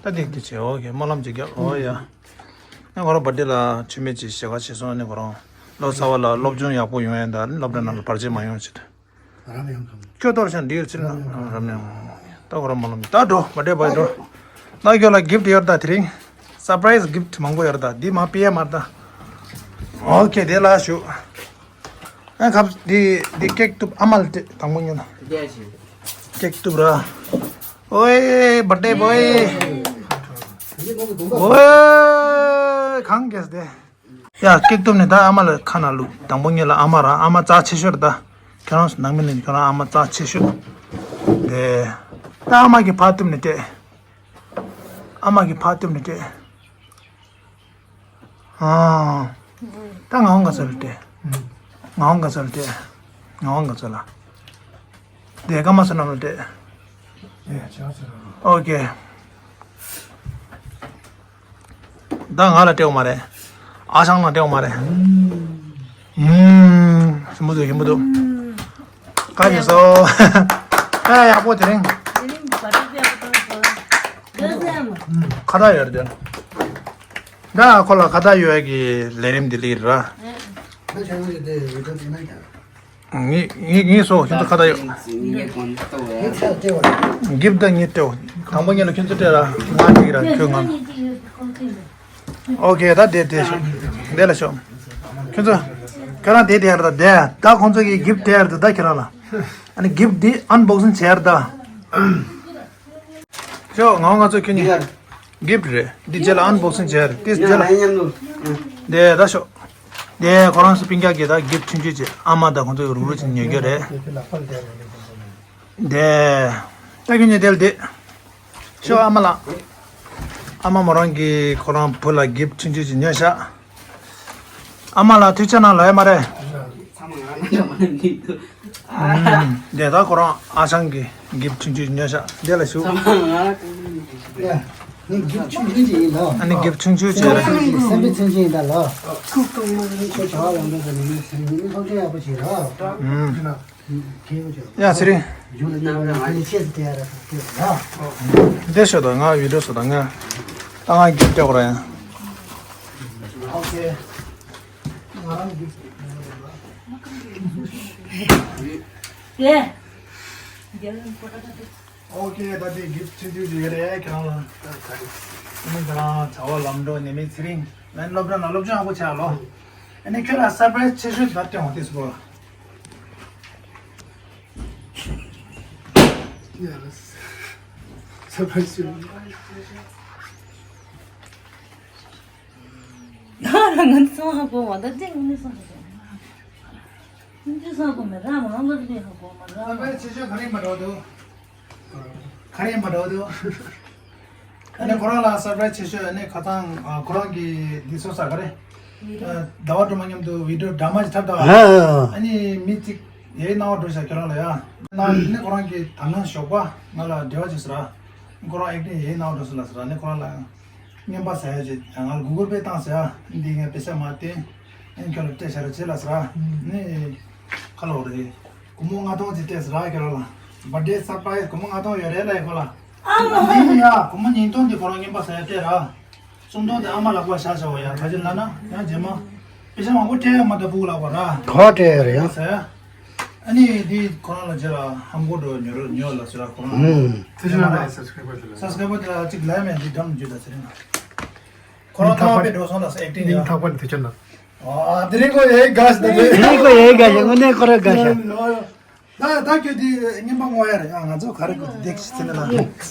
ད་འགྲིག་འགྲིག་བྱས་ཨོ་ཁེ་སྨོན་ལམ་ཅིག་རྒྱབ་ཨོ་ཡ། ཨ་ཁོ་རང་བར་ཌེ་ལ་མཆོད་མེ་ཅིག་ཞལ་ཁ་ཕྱེས་སོང་ཨ་ནི་ཁོ་རང་ལོ་གསར་བ་ལ་སློབ་སྦྱོང་ཡག་པོ་ཡོང་ཡ་ད་ནི་སློབ་གྲྭ་ནང་ལ་བར་ཆད་མ་ཡོང་ཆེད་དུ། རམ་ཡང་གམ། ཁྱོད་གཏོར་ཤག་འདི་ཡོད་ཚིལ་ན་རམ་ཡང་། ད་ཁོ་རང་སྨོན་ལམ་ད་འགྲོ་བར་ཌེ་བོ་ཡི་འགྲོ། ད་ཁྱོད་ལ་གིཕ་ཊི་ཡོད་ད་དེ་རིང་། སར་པ་རའི་ཛི་གིཕ་ཊི་མང་པོ་ཡོད་ད་འདི་མ་ཕུལ་ཡ་མ་རེད་ད། ཨོ་ཁེ་དེ་ལ་ཞུ། ཨ་ཁབ་འདི་འདི་ཀེག་གཏུབ་ཨ་མ་ལ་སྤྲད་དང་པོ་ཉོ་ན། ཀེག་གཏུབ་ར། ཨོའེ་བར་ཌེ་བོ་ཡི། ཨོའེ་གང་གེས་དེ། ཡ་ཀེག་གཏུབ་ནས་ད་ཨ་མ་ལ་ཁ་ན་བླུག་དང་པོ་ཉོ་ལ་ཨ་མ་ར་ཨ་མ་རྩ་ཆེ་ཤོས་ར་ད། ཁྱོད་རང་ནང་མི་ནས་ཁྱོད་རང་ཨ་མ་རྩ་ཆེ་ཤོས། དེ། ད་ཨ་མ་གི་ཕར་གཏུབ་ནས་སྤྲད། ཨ་མ་གི་ཕར་གཏུབ་ནས་སྤྲད། ཨ། ད་ངག་དབང་དགའ་ཚལ་ལ་སྤྲད། ངག་དབང་དགའ་ཚལ་ལ་སྤྲད། ངག་དབང་དགའ་ཚལ་ལ། དེ་ཀརྨ་བསོད་ནམས་ལ་སྤྲད། ཨོ་ཁེ། ད་ང་ལ་སྤྲད་འོ་མ་རེད། ཨ་ཞང་ལ་སྤྲད་འོ་མ་རེད། ཨུམ། ཞིམ་པོ་འདུག་ཞིམ་པོ་འདུག་ཁ་ཅིག་སོ། ཨ་ཡག་པོ་དེ་རིང་། ཁ་བཏགས་ཡོད་རེད་དེ། ད་ཁོ་ལ་ཁ་བཏགས་ཡོད་ཀྱི་ལས་རིམ་འདི་ལིར་ར། ངེས་ངེས་ངེས་སོ་ཁྱོད་ཚོ་ཁ་བཏགས་ཡོད། གིཕ་ཊི་ད་ངེས་སྤྲད། དང་པོ་ངེས་ལ་ཁྱོད་ཚོ་སྤྲད་ར་ང་འགྲིག་ར་ཁྱོད་ང་། ཨོ་ཁེ་ད་དེ་དེ་ཤོག་དེ་ལ་ཤོག་ཁྱོད་ཚོ། ཁྱོད་རང་དེ་དེ་ཡར་ད་དེ་ད་ཁོང་ཚོ་གི་གིཕ་ཊི་དེ་ཡར་ད་ད་ཁྱེད་རང་ལ། ཨ་ནི་གིཕ་ཊི་འདི་ཨན་བོག་སིང་བྱས་ཡར་ད། ཤོག་ང་ང་ཚོ་ཁྱོད་གཉིས། གིཕ་ཊི་རེད། འདི་རྗེས་ལ་ཨན་བོག་སིང་བྱས་རེད། དེ་རྗེས་ལ། དེ་ད་ཤོག་དེ་ཁོ་རང་ཚོ་སྤུན་ཀྱག་གིས་ད་གིཕ་ཊི་ཆུང་ཆུང་ཅིག་ཨ་མ་དང་ཁོང་ཚོ་གི་རུག་རུག་ཅིག་ཉོ་རྒྱུ་རེད། དེ་ད་ཁྱོད་གཉིས་དེ་ལ་དེ། ཤོག་ཨ་མ་ལགས། ཨ་མ་མོ་རང་གིས་ཁོ་རང་བུ་ལ་གིཕ་ཊི་ཆུང་ཆུང་ཅིག་ཉོས་ཤག་ཨ་མ་ལགས་ཐུགས་རྗེ་གནང་ལོས་མ་རེད། ཨུམ། དེ་ད་ཁོ་རང་ཨ་ཞང་གིས་གིཕ་ཊི་ཆུང་ཆུང་ཉོས་ཤག་དེ་ལ་ཞུ། ངས་གིཕ་ཊི་ཆུང་ཆུང་ཅིག་ཡིན་ད། ཨ་ནི་གིཕ་ཊི་ཆུང་ཆུང་ཅིག་རེད། སེམས་པའི་ཚིག་ཅིག་ཡིན་ད་ལ། ཁྱོད་བྱ་བ་ལམ་འགྲོ་དང་ནི་སེམས་ནི་སློབ་སྦྱོང་ཡག་པོ་བྱེད་ར། ཨུམ། ཡ་ཚེ་རིང་། འདི་ཤོད་དང་ང་བི་ཌིའོ་བཟོ་དང་ང་། ད་ང་གི་སྐྱོག་ར་ཡང་། ཨོ་ཁེ། ང་རང་གི། ཨེ། ཨོ་ཁེ། ད་དེ་གིབ་ཆུང་ཆུང་ཞིག་ཡོད་རེད་ཁྱེད་རང་ལ། ཨ་ནི་ཁྱེད་རང་བྱ་བ་ལམ་འགྲོ་ནས་མི་ཚེ་རིང་། ཨ་ནི་སློབ་གྲྭ་ན་སློབ་སྦྱོང་ཡག་པོ་བྱས་ལོ། ཨ་ནི་ཁྱོད་ལ་སར་པ་རའི་སི་ཆེ་ཤོས་ད་སྟོན་འོང་དེ་སུ་པོ། ཡ་སར་པ་རའི་སི་ཆེ་ཤོས། ང་ཚོ་ཧ་གོ་བ་ད་ཅིག་ནི་སོང་། ང་ཚོ་ཧ་གོ་མེད་ར་མང་ལོ་ཅིག་ཧ་གོ་མ་ར། སར་པ་རའི་སི་ཆེ་ཤོས་ག་རེ་མ་འགྲོ་འདུག་ག་རེ་མ་འགྲོ་འདུག་ཨ་ནི་ཁོ་རང་ལ་སར་པ་རའི་སི་ཆེ་ཤོས་ཨ་ནི་ཁ་སང་ཨ་ཁོ་རང་གི་འདི་སོ་ས་ག་རེ། ཟླ་བ་སྒྲོལ་མ་མཉམ་དུ་བི་ཌིའོ་ཌ་ར་མ་ཅིག་འཁྲབ་ད། ཨ་ནི་མི་གཅིག་ཡའི་སྣང་བ་འགྲོ་ཤག་ཁྱོད་རང་ལ་ཡ། ན་ནི་ཁོ་རང་གི་ད་ནང་ཞོགས་པ་ང་ལ་འབྲེལ་བ་བྱས་ཟེར་ར། ཁོ་རང་ཨེག་ཊིང་ཡའི་སྣང་བ་འགྲོ་སོང་ལ་ཟེར་ར་ནི་ཁོ་རང་ལ། རྔན་པ་ཟ་ཡ་ཅིག་ང་ལ་གུ་གུལ་པེ་བཏང་ཟེར་ཡ། འདི་ངས་པེ་ས་མ་སྟེར། ཨེ་ཁྱོད་ལ་སྤྲད་བྱ་ར་བྱེད་ལ་ཟེར་ར། ནི། ཁ་ལོ་རེད། སྒོར་མོ་ལྔ་སྟོང་ཅིག་སྤྲད་ཟེར་ར་ཁྱོད་རང་ལ། བར་ཌེ་སར་པ་རའི་སི་སྒོར་མོ་ལྔ་སྟོང་ཡོད་རེད་ལ་ཡ་ཁོ་ལ། འདི་ཡ་སྒོར་མོ་ཉིས་སྟོང་འདི་ཁོ་རང་རྔན་པ་ཟ་ཡ་སྤྲད་ར། སུམ་སྟོང་དེ་ཨ་མ་ལག་པ་བཞག་བཞག་པ་ཡ་ག་ཅི་ལབ་ན་ཡང་རྗེས་མ། པེ་ས་མང་པོ་སྤྲད་ཡ་མ་གཏོགས་སྤུ་གུ་ལག་པ་ར། ག་པར་སྤྲད་ཡ་རེད་ཡང་། ཟེར་ཡ། ཨ་ནི་འདི་ཁོ་རང་ལ་རྗེས་ལ་ཧམ་གོ་འགྲོ་ཉོ་རོགས་ཉོ་ལ་ཟེར་ར་ཁོ་རང་། ཨུམ། ཐུགས་རྗེ་ཆེ་གནང་། སབ་སི་ཀ་རའེ་བར་དེ་ལ་སབ་སི་ཀ་རའེ་བར་དེ་ལ་གཅིག་ལབ་མེད་འདི་འགྲམ་འཇུ་ད་ཟེར་ན། ཁོ་རང་ཐག་པ་ཕེ་འགྲོ་སོང་ད་ཟེར་ཨེག་ཊིང་ཡ། ཐག་པ་ནི་དུས་ཆེན་ན། ཨ་དེ་རིང་ཁོ་ཡའི་དགའ་ཞིག་ད་དེ། དེ་རིང་ཁོ་ཡའི་དགའ་ཞིག་དངོས་གནས་ཁོ་རང་དགའ་ཞིག་ད་ད་ཁྱོད་དེ་རྔན་པ་བསྔོག་ཡ་རེད་ཡ། ང་ཚོ་ག་རེ་དགོས་དེ་འདེགས་ཤིག་ཟེར་ན་ལ།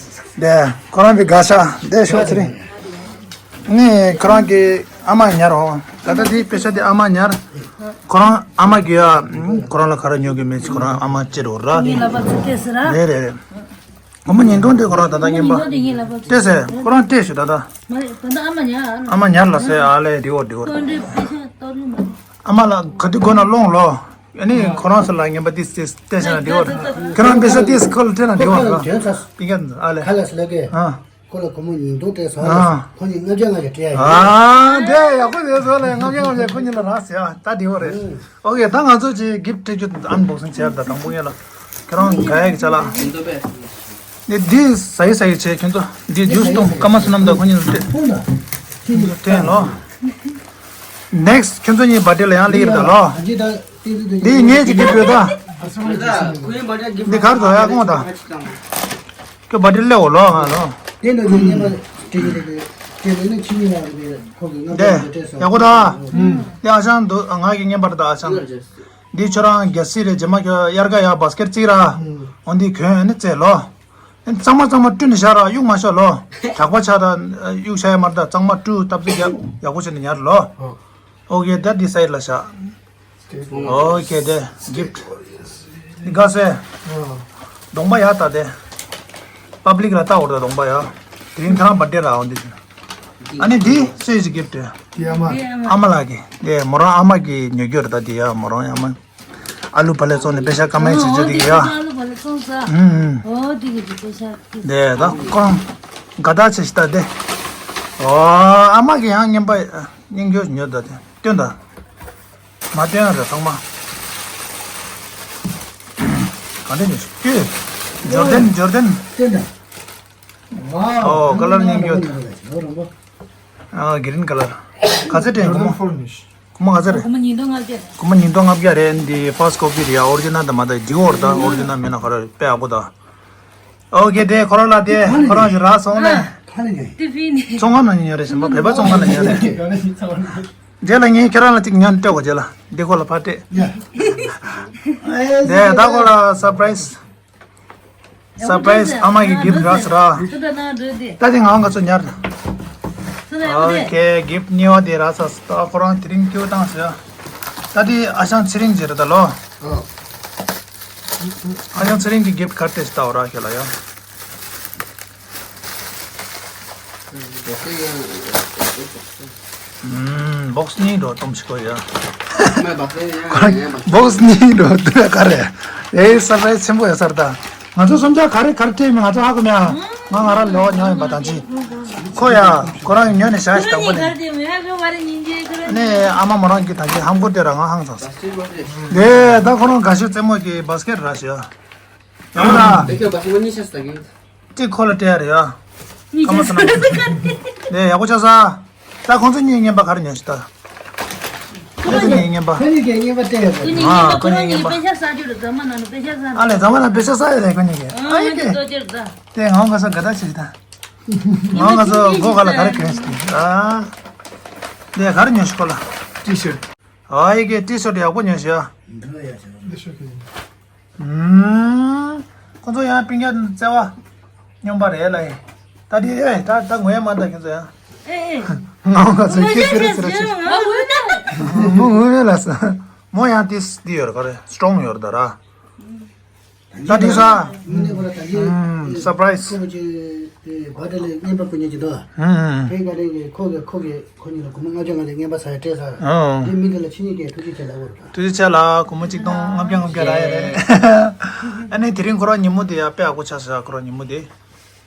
དེ་ཁོ་རང་གི་དགའ་ཤ་དེ་ཤོག་ཚེ་རིང་། ནི་ཁོ་རང་གི་ཨ་མ་ཉར་འོང་། ད་ལྟ་དེའི་པེ་ས་དེ་ཨ་མ་ཉར། ཁོ་རང་ཨ་མ་གི་ཡ། ཁོ་རང་ལ་ག་རེ་ཉོ་གི་མེད་ཅི་ཁོ་རང་ཨ་མ་ཅི་རོ་ར། ངའི་ལག་པ་ཚུ་སྤྲད་ཟེར་ར། རེད་རེད་རེད། སྒོར་མོ་ཉིས་སྟོང་དེ་ཁོ་རང་ད་ལྟ་རྔན་པ། ཉིས་སྟོང་དེ་ངའི་ལག་པ་ཚུ་སྤྲད་ཟེར་ཁོ་རང་སྤྲད་ཞུ་ད་ལྟ། མ་རེད་ད་ལྟ་ཨ་མ་ཉར། ཨ་མ་ཉར་ལ་ཟེར་ཨ་ལས་དེ་འོ་དེ་འོ། ཁོ་འདྲའི་པེ་ས་གཏོར་ནི་མ་རེད། ཨ་མ་ལ་ག་དུས་དགོས་ན་སློང་ལོ། ཨ་ནི་ཁོ་རང་ཚོ་ལ་རྔན་པ་ཏིས་ཏིས་སྟེར་བྱས་ན་འགྲིག་བ་རེད། ཁྱོད་རང་པེ་ས་ཏིས་ཁོ་ལ་སྤྲད་ན་འགྲིག་བ་རེད། ཁོ་ལ་ཁྱོད་ཚ། པི་ཀན་ཨ་ལེ། ཁ་ལ་སི་ལ་གེ། ཨ། ཁོ་ལ་སྒོར་མོ་ཉིས་སྟོང་སྤྲད་སོང་། ཨ། ཁོ་གཉིས་ལྔ་བརྒྱ་ལྔ་བརྒྱ་སྤྲད་ཡ་ཡིན། ཨ། དེ་ཡག་པོ་བྱས་སོང་ལེ། ལྔ་བརྒྱ་ལྔ་བརྒྱ་ཁོ་གཉིས་ལ་རག་ཟེར་ཨ། ད་འགྲིག་བ་རེད། ཨུ། ཨོ་ཁེ། ད་ང་ཚོ་ཅིག་གིབ་སྤྲད་རྒྱུ་ཨན་བོག་སིང་བྱས་ད་དང་པོ་ཡིན་ལ། ཁྱོད་རང་ག་ཡག་གི་ཆ་ལ། འདི་འདི་ཟ་ཡི་ཟ་ཡི་བྱས་ཁྱོད་ཚོ་འདི་ཇུས་གཏོང་སྐར་མ་བསོད་ནམས་དང་ཁོ་གཉིས་ལ་སྤྲད། སྤྲད་ལོ། ནེག་སི་ཊི་ཁྱོད་ཚོ་གཉིས་བར་ཌེ་ལ་ཡང་སླེབས་ཀྱི་རེད་ད་ལོ། འདི་ངས་ཅིག་གིབ་ཡོད་ད། འདི་གར་འགྲོ་ཡ་དགོངས་དང་། ཁྱོད་བར་ཌེ་སླེབས་འོ་ལོ་ང་ལོ། དེ་ནས་ངས་རྔན་པ་སྤྲད་ཀྱི་རེད། དེ་ནས་ནི་ཕྱི་ཉིན་ཡང་རེད། ཁོ་གི་རྔན་པ་དེ་སྤྲད་སོང་། ཡག་པོ་ད། དེ་ཨ་ཞང་འདུག་ང་གི་རྔན་པ་རེད་ད་ཨ་ཞང་། འདི་ཁྱོད་རང་རྒྱལ་སྲིད་རེད། རྗེས་མ་ཁྱོད་དབྱར་ཁ་ཡ་བཱ་སི་ཀེ་ཊི་གཅིག་ར། འོ་འདི་གྱོན་ནི་བཙལ་ལོ། གཙང་མ་གཙང་མ་བཀྲུས་ནས་བཞག་ར། གཡུག་མ་ཤོག་ལོ། དྲེག་པ་ཆགས་ད་གཡུག་བཞག་ཡ་མ་རེད་ད། གཙང་མ་བཀྲུས་སྟབས་བདེ་རྒྱབ་ཡག་པོ་བྱས་ནས་ཉར་ལོ། ཨོ་ཁེ། ད་འདི་སའིཌ་ལ་བཞག་ཨོ་ཁེ། དེ་གིབ་ཊི་དགའ་སེ། གདོང་པ་ཡག་ད་དེ། པབ་ལིག་ལ་ལྟ་འོར་ད་གདོང་པ་ཡག་དེ་རིང་ཁྱེད་རང་བར་ཌེ་ར་འོ་འདི། ཨ་ནི་འདི་སུའི་གིབ་ཊི། འདི་ཨ་མ། ཨ་མ་ལགས་ཀྱི། དེ་མོ་རང་ཨ་མ་གི་ཉོ་རྒྱུ་རེད་ད། འདི་ཡ་མོ་རང་ཨ་མ། ཨ་ལུ་ཕ་ལས་བཙོང་ནས་པེ་ཤ་ཀ་མེད་བྱེད་རྒྱུ་དེ་ཡ། ཨ་ལུ་ཕ་ལས་བཙོང་ས། ཨུམ་ཨུམ། ཨོ་དེ་གི་དེ་པེ་ཤ་དེ། དེ་ད་ཁོང་དགའ་ད་ཆེ་ཤི་ད་དེ། ཨོ་ཨ་མ་གི་ཡང་རྔན་པ་སྙིང་རྗེ་ཉོ་ད་དེ་སྟོན་ད། མ་སྟོན་ར་ཚང་མ། ག་འདྲ་ཉོ་ཤི་ཀྱི། འབྱོར་ལྡན་འབྱོར་ལྡན། སྟོན་ད། ཨོ་ཀ་ལར་སྙིང་རྗེ། ཨ་གི་རིན་ཀ་ལར། ག་ཚད་སྤྲད་གོ་མོ། ཕོར་ནི། གོ་མོ་ག་ཚད་རེད། གོ་མོ་ཉིས་སྟོང་ལྔ་བརྒྱ་རེད། གོ་མོ་ཉིས་སྟོང་ལྔ་བརྒྱ་རེད། འདི་ཕར་སི་ཀོ་པི་རེད་ཡ། ཨོ་རི་ཇི་ནལ་དང་མ་ད་འགྲིག་འོར་ད། ཨོ་རི་ཇི་ནལ་མིན་ན་ཁོ་ར་དཔེ་ཡག་པོ་ད། ཨོ་ཁེ། དེ་ཁོ་ར་ལ་དེ་ཁོ་རང་ཞིག་རག་སོང་ནས། ཏི་ཕི་ནི། བཙོན་ཁང་ནང་ཉར་རེད་ཟིན་པ། བོད་པ་བཙོན་ཁང་ནང་ཉར་རེད། རྗེས་ལ་ངས་ཁྱེད་རང་ལ་གཅིག་ཉར་སྤྲད་གོ་རྗེས་ལ། འདི་ཁོ་ལ་ཕར་སྤྲད། དེ་ད་ཁོ་ལ་སར་པ་རའི་སི། སར་པ་རའི་སི་ཨ་མ་གི་གིབ་ཊི་རག་སོང་ར། ད་དེ་ང་ང་ཚོ་ཉར། ཨོ་ཁེ། གིབ་ཊི་གཉིས་པ་དེ་རག་སོང་། ད་ཁོ་རང་དེ་རིང་སྐྱོ་བཏང་ཟེར། ད་དེ་ཨ་ཞང་ཚེ་རིང་ཅིག་རེད་ད་ལོ། ཨ་ཞང་ཚེ་རིང་གི་གིབ་ཊི་ག་རེ་སྤྲད་ལྟ་བ་ར་ཁྱེད་ལ་ཡ། ཨུམ། བོག་སི་གཉིས་འགྲོ་སྟོམ་ཞིག་གོ་ཡ། བོག་སི་གཉིས་འགྲོ་དུ་ག་རེ། ཨེ་སར་པ་རའི་སི་ཆེན་པོ་ཡོད་ས་རེད་ད། ང་ཚོ་སུམ་ཆ་ག་རེ་ག་རེ་སྤྲད་མིན་ང་ཚོ་ཧ་གོ་མེད་ཨ། ང་ང་རང་ལོག་ཉོ་ཡིན་པ་དང་ཅི། ཁོ་ཡ། ཁོ་རང་ཉོ་ནས་བཞག་ཞིག་དང་པོ་ནས། ནས་ཨ་མ་མོ་རང་གི་དང་ཅི་ཧམ་གོ་དེ་ར་ང་ཧང་སངས་སོང་། ལས་ད་ཁོ་རང་དགའ་ཤོས་རྩེད་མོ་གི་བཱ་སི་ཀེ་ཊི་ར་ཞིག་ཡ། ཡང་ལ། ཨེ་ཁྱོད་བཱ་སི་ཀེ་ཊི་གཉིས་ཤ་ཟ་གི། ཅིག་ཁོ་ལ་སྤྲད་ཡ་རེད་ཡ། ཁ་མ་སོང་ན། ལས་ཡག་པོ་ཆགས་ས། ད་ཁོང་ཚོ་གཉིས་རྔན་པ་ག་རེ་ཉོས་ཤི་ད། ཁོ་ཚོ་གཉིས་རྔན་པ། ཁོ་གཉིས་ཀྱི་རྔན་པ་སྤྲད་ཡོད་པ། ཁོ་གཉིས་ཨ་རྔན་པ་ཁོ་ཁོ་རང་གཉིས་རྔན་པ། པེ་ཤ་ཟ་རྒྱུ་རེད། རྫ་མ་ནང་ནས་པེ་ཤ་ཟ་ཨ་ནས། ལས་རྫ་མ་ནང་པེ་ཤ་ཟ་ཡོད་རེད་ཁོ་གཉིས་ཀྱི། ཨ་ཨ་ཡེ་ཡེ་ཀྱེ། ཏོ་ཅེར་ད། དེ་ངའང་ང་ཚོ་དགའ་ད་ཆེ་ད། ངའང་ང་ཚོ་སྒོ་ཁ་ལ་ག་རེ་གྱོན་ཤི་ད། ཨ། དེ་ག་རེ་ཉོས་ཤི་ཁོ་ལ། ཊི་ཤར། ཨ་ཡེ་ཀྱེ་ཊི་ཤར་ཡག་པོ་ཉོས་ཤི་ཡ། འདི་ཡ་ཆེ་བ། འདི་ཤོད་ཀྱི་ཡིན། ཨུམ། ཁོ་ཚོ་ཡང་སྤུན་ཀྱག་བརྩེ་བ་སྙོམས་པ་རེད་ལ་ཡིན། ད་འདི་ཨེ་ད་ད་ངོ་ཡ་མ་ད་ཁྱོད་ཚོ་ཡང་། ཨེ་ཨེ། ངའང་ང་ཚོ་ཁྱེད་ཁྱེད་རེད་ཟེར་ཆེ། མོ་ངུ་མེད་ལ་ས། མོ་ཡང་ཏིས་འདི་ཡོད་ར་ག་རེ་སི་ཊོང་ཡོད་ར་ད་ར། ད་འདི་ས། ཨུམ་སར་པ་རའི་སི། ཁོ་ཅི་དེ་བར་ཐི་ཌེ་ལ་རྔན་པ་ཁོ་གཉིས་ཀྱི་འདུག་ཨུམ། དེ་ག་རེ་ཁོ་གི་ཁོ་གི་ཁོ་གཉིས་ལ་སྒོར་མོ་ལྔ་བརྒྱ་ལྔ་བརྒྱ་རྔན་པ་ཟ་ཡ་སྤྲད་ས། ཨོ། དེ་མི་འདི་ལ་ཕྱི་ཉིན་གྱི་ཐུགས་རྗེ་ཆེ་ལབ་དགོས་རེད་ད། ཐུགས་རྗེ་ཆེ་ལ་སྒོར་མོ་གཅིག་སྟོང་ལྔ་བརྒྱ་ལྔ་བརྒྱ་རག་ཡ་རེད། ཨ་ནི་དེ་རིང་ཁོ་རང་ཉིན་མོ་དེ་ཡ་དཔེ་ཡག་པོ་ཆགས་ཤག་ཁོ་རང་ཉིན་མོ་དེ།